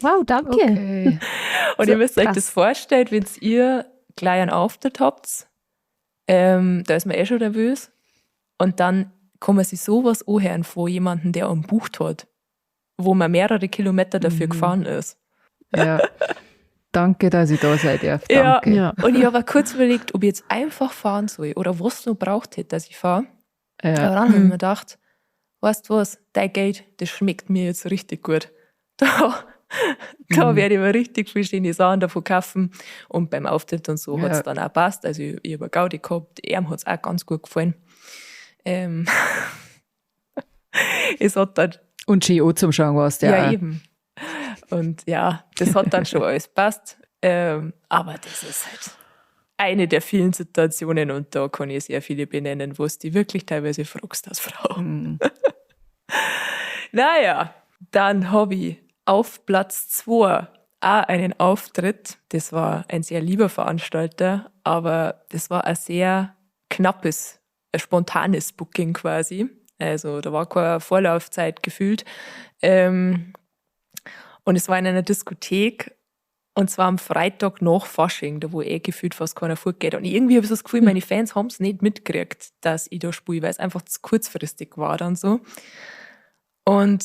S1: Wow, danke.
S4: Okay.
S2: Und
S1: So,
S2: ihr müsst euch
S1: krass.
S2: das vorstellen, wenn ihr gleich einen Auftritt habt, da ist man eh schon nervös. Und dann kann man sich sowas anhören von jemandem, der einen bucht hat, wo man mehrere Kilometer dafür gefahren ist.
S4: Ja. Danke, dass ich da sein darf.
S2: Ja.
S4: Danke.
S1: Ja.
S2: Und ich habe auch kurz überlegt, ob ich jetzt einfach fahren soll oder was noch braucht hätte, dass ich fahre.
S4: Ja.
S2: Aber dann habe ich mir gedacht, weißt du was, dein Geld, das schmeckt mir jetzt richtig gut. Da werde ich mir richtig viel schöne Sachen davon kaufen. Und beim Auftritt und so hat's dann auch passt. Also ich habe eine Gaudi gehabt, ihm hat's auch ganz gut gefallen. Es hat dann
S4: Und schön auch zum Schauen war's der
S2: Ja,
S4: auch.
S2: eben. Und ja, das hat dann schon alles passt. Aber das ist halt eine der vielen Situationen und da kann ich sehr viele benennen, wo es die wirklich teilweise fragst als Frau. Naja, dann hab ich auf Platz 2 auch einen Auftritt. Das war ein sehr lieber Veranstalter, aber das war ein sehr knappes, ein spontanes Booking quasi. Also da war keine Vorlaufzeit gefühlt. Und es war in einer Diskothek und zwar am Freitag nach Fasching, da wo eh gefühlt fast keiner fortgeht. Und irgendwie habe ich so das Gefühl, meine Fans haben's nicht mitgekriegt, dass ich da spiele, weil es einfach zu kurzfristig war dann so. Und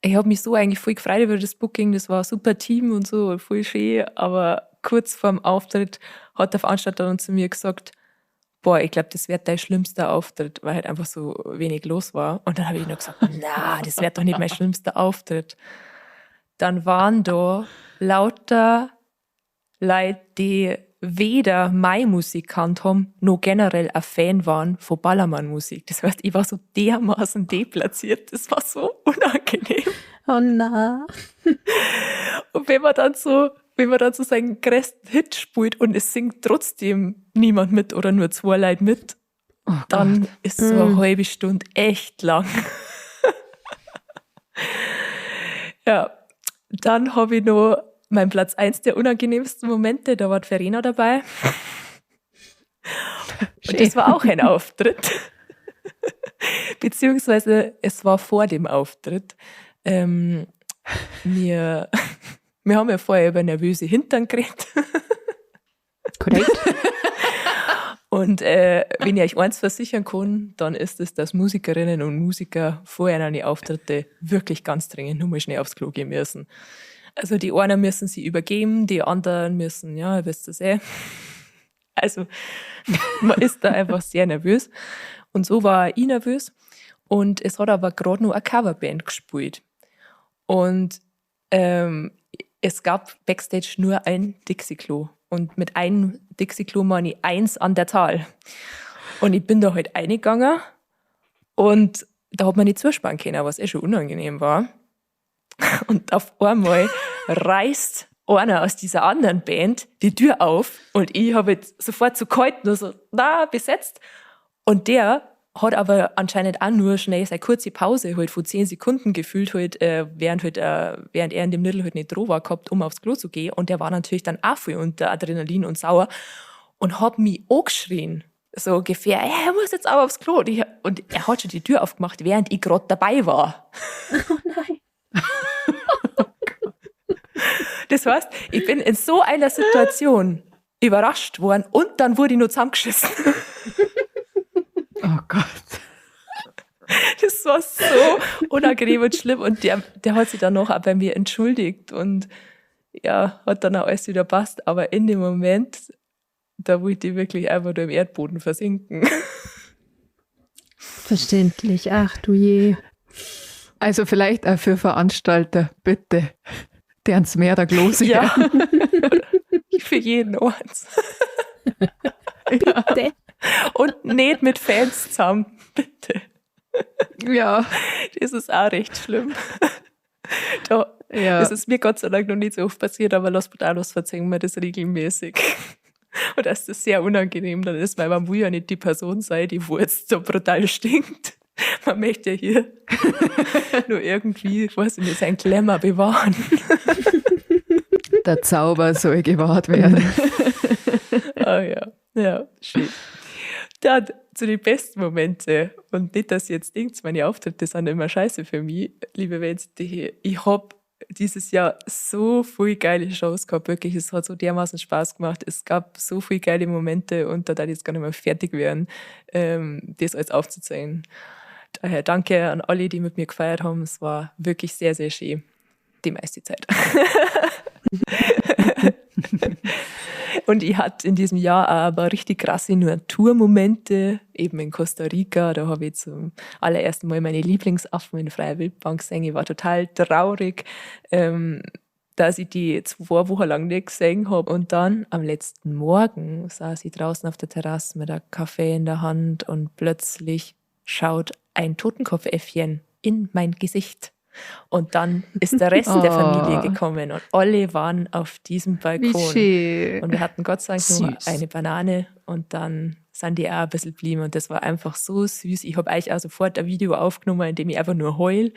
S2: ich hab mich so eigentlich voll gefreut über das Booking, das war ein super Team und so, voll schön, aber kurz vorm Auftritt hat der Veranstalter dann zu mir gesagt, boah, ich glaub, das wird dein schlimmster Auftritt, weil halt einfach so wenig los war. Und dann hab ich noch gesagt, na, das wird doch nicht mein schlimmster Auftritt. Dann waren da lauter Leute, die weder meine Musik gekannt haben, noch generell ein Fan waren von Ballermann-Musik. Das heißt, ich war so dermaßen deplatziert. Das war so unangenehm.
S1: Oh na.
S2: Und wenn man dann so seinen größten Hit spielt und es singt trotzdem niemand mit oder nur 2 Leute mit,
S4: Oh
S2: dann
S4: Gott.
S2: ist so eine halbe Stunde echt lang. Ja, dann hab ich noch meinen Platz 1 der unangenehmsten Momente, da war die Verena dabei. Und das war auch ein Auftritt. Beziehungsweise es war vor dem Auftritt. Wir haben ja vorher über nervöse Hintern geredet.
S1: Korrekt.
S2: Und wenn ich euch eins versichern kann, dann ist es, dass Musikerinnen und Musiker vorher an die Auftritte wirklich ganz dringend nur mal schnell aufs Klo gehen müssen. Also die einen müssen sie übergeben, die anderen müssen, ja, ihr wisst das eh. Also man ist da einfach sehr nervös. Und so war ich nervös. Und es hat aber gerade noch eine Coverband gespielt. Und es gab Backstage nur ein Dixi-Klo. Und mit einem Dixi-Klo meine ich 1 an der Zahl. Und ich bin da halt reingegangen und da hat man nicht zuspannen können, was eh schon unangenehm war. Und auf einmal reißt einer aus dieser anderen Band die Tür auf und ich habe jetzt sofort so gehalten, nur so, na, besetzt. Und der hat aber anscheinend auch nur schnell seine kurze Pause halt von 10 Sekunden gefühlt halt, während er in dem Nidl halt nicht dran war gehabt, um aufs Klo zu gehen. Und der war natürlich dann auch voll unter Adrenalin und sauer und hat mich angeschrien. So ungefähr, er muss jetzt auch aufs Klo. Und er hat schon die Tür aufgemacht, während ich grad dabei war.
S1: Oh nein.
S2: Das heißt, ich bin in so einer Situation überrascht worden und dann wurde ich noch zusammengeschissen.
S4: Oh Gott.
S2: Das war so unangenehm und schlimm. Und der hat sich dann noch auch bei mir entschuldigt und ja, hat dann auch alles wieder passt. Aber in dem Moment, da wollte ich wirklich einfach nur im Erdboden versinken.
S1: Verständlich. Ach du je.
S4: Also vielleicht auch für Veranstalter, bitte. Deren mehr der Klose.
S2: Ja. Für jeden Ort.
S1: Bitte.
S2: Und nicht mit Fans zusammen, bitte.
S4: Ja.
S2: Das ist auch recht schlimm. Da, ja. Das ist mir Gott sei Dank noch nicht so oft passiert, aber Los Brutalos verzeihen mir das regelmäßig. Und dass das sehr unangenehm dann ist, weil man will ja nicht die Person sein, die wo jetzt so brutal stinkt. Man möchte ja hier nur irgendwie, weiß ich nicht, sein Glamour bewahren.
S4: Der Zauber soll gewahrt werden.
S2: Ah ja, ja, schön. Dann zu den besten Momenten. Und nicht, dass ihr jetzt denkt, meine Auftritte sind immer scheiße für mich, liebe Wenzel. Ich habe dieses Jahr so viele geile Shows gehabt, wirklich. Es hat so dermaßen Spaß gemacht. Es gab so viele geile Momente und da darf ich jetzt gar nicht mehr fertig werden, das alles aufzuzählen. Daher danke an alle, die mit mir gefeiert haben. Es war wirklich sehr, sehr schön. Die meiste Zeit. Und ich hatte in diesem Jahr aber richtig krasse Naturmomente, eben in Costa Rica. Da habe ich zum allerersten Mal meine Lieblingsaffen in freier Wildbahn gesehen. Ich war total traurig, dass ich die 2 Wochen lang nicht gesehen habe. Und dann am letzten Morgen saß ich draußen auf der Terrasse mit einem Kaffee in der Hand und plötzlich schaut ein Totenkopfäffchen in mein Gesicht. Und dann ist der Rest der Familie gekommen und alle waren auf diesem Balkon. Und wir hatten Gott sei Dank nur eine Banane und dann sind die auch ein bisschen geblieben und das war einfach so süß. Ich habe eigentlich auch sofort ein Video aufgenommen, in dem ich einfach nur heul.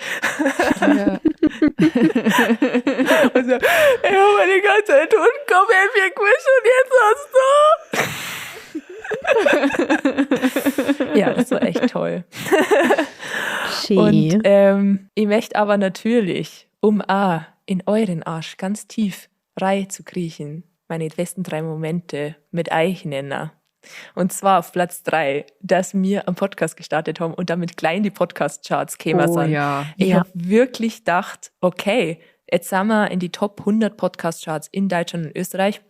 S4: Ja.
S2: Und so, ich habe meine ganze Totenkopfäffchen gewischt und jetzt hast du. Ja, das war echt toll.
S1: Schön.
S2: Und ich möchte aber natürlich, um auch in euren Arsch ganz tief rein zu kriechen, meine besten 3 Momente mit euch nennen. Und zwar auf Platz 3, dass wir am Podcast gestartet haben und damit gleich in die Podcast-Charts gekommen sind.
S4: Ja.
S2: Ich habe wirklich gedacht, okay, jetzt sind wir in die Top 100 Podcast-Charts in Deutschland und Österreich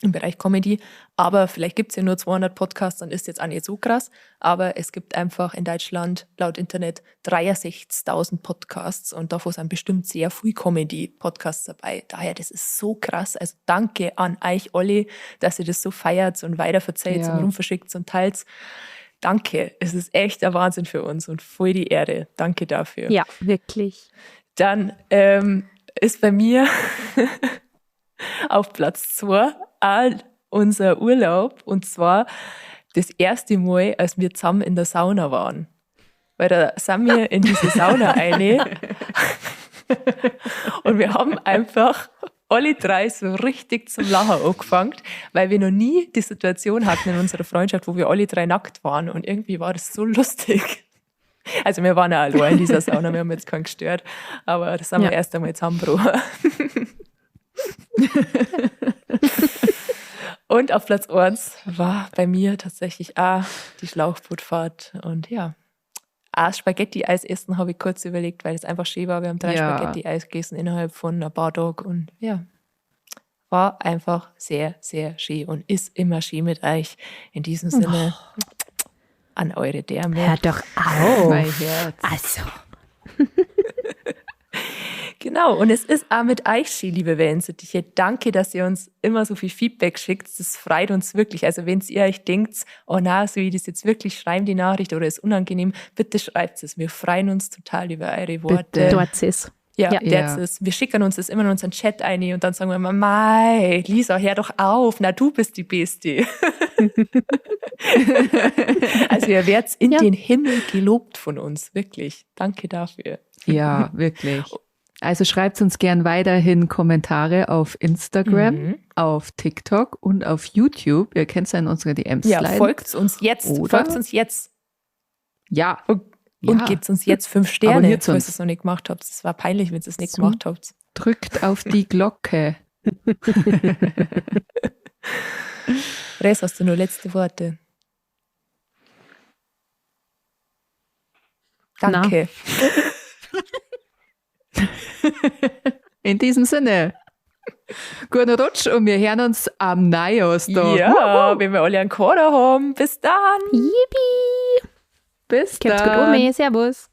S2: im Bereich Comedy, aber vielleicht gibt's ja nur 200 Podcasts, dann ist jetzt auch nicht so krass, aber es gibt einfach in Deutschland laut Internet 63.000 Podcasts und davon sind bestimmt sehr viel Comedy-Podcasts dabei. Daher, das ist so krass. Also danke an euch alle, dass ihr das so feiert und weiterverzählt und rumverschickt und teilt. Danke, es ist echt der Wahnsinn für uns und voll die Ehre. Danke dafür.
S1: Ja, wirklich.
S2: Dann ist bei mir auf Platz 2 auch unser Urlaub, und zwar das erste Mal, als wir zusammen in der Sauna waren. Weil da sind wir in diese Sauna rein und wir haben einfach alle 3 so richtig zum Lachen angefangen, weil wir noch nie die Situation hatten in unserer Freundschaft, wo wir alle 3 nackt waren, und irgendwie war das so lustig. Also wir waren ja allein in dieser Sauna, wir haben jetzt keinen gestört, aber das haben wir erst einmal zusammengebrochen. Und auf Platz 1 war bei mir tatsächlich auch die Schlauchbootfahrt. Und ja, auch Spaghetti-Eis essen habe ich kurz überlegt, weil es einfach schön war. Wir haben 3 Spaghetti-Eis gegessen innerhalb von ein paar Tagen. Und ja, war einfach sehr, sehr schön und ist immer schön mit euch. In diesem Sinne, an eure Därme.
S1: Hört doch auf.
S4: Mein Herz.
S1: Also.
S2: Genau, und es ist auch mit euch schön, liebe Wellensittiche. Danke, dass ihr uns immer so viel Feedback schickt. Das freut uns wirklich. Also wenn ihr euch denkt, oh na, soll ich das jetzt wirklich schreiben, die Nachricht, oder ist unangenehm, bitte schreibt es. Wir freuen uns total über eure Worte.
S4: Bitte.
S1: Dort ist.
S2: Ja,
S1: Ja.
S2: das ist. Wir schicken uns das immer in unseren Chat ein und dann sagen wir immer, Mei, Lisa, hör doch auf. Na, du bist die Beste. Also ihr werdet in den Himmel gelobt von uns, wirklich. Danke dafür.
S4: Ja, wirklich. Also schreibt uns gern weiterhin Kommentare auf Instagram, auf TikTok und auf YouTube. Ihr könnt ja in unsere DMs
S2: Ja,
S4: sliden.
S2: folgt uns jetzt.
S4: Oder?
S2: Folgt uns jetzt.
S4: Ja.
S2: Und
S4: Ja.
S2: gebt uns jetzt 5 Sterne,
S4: Abonniert
S2: falls
S4: uns.
S2: ihr es noch nicht gemacht habt. Es war peinlich, wenn ihr es nicht
S1: So.
S2: gemacht habt.
S4: Drückt auf die Glocke.
S2: Res, hast du nur letzte Worte? Danke.
S4: In diesem Sinne. Guten Rutsch und wir hören uns am Neujahrstag.
S2: Ja, wenn wir alle einen Kader haben. Bis dann.
S1: Yippie.
S4: Bis
S1: Geht's gut
S4: dann.
S1: um. Servus.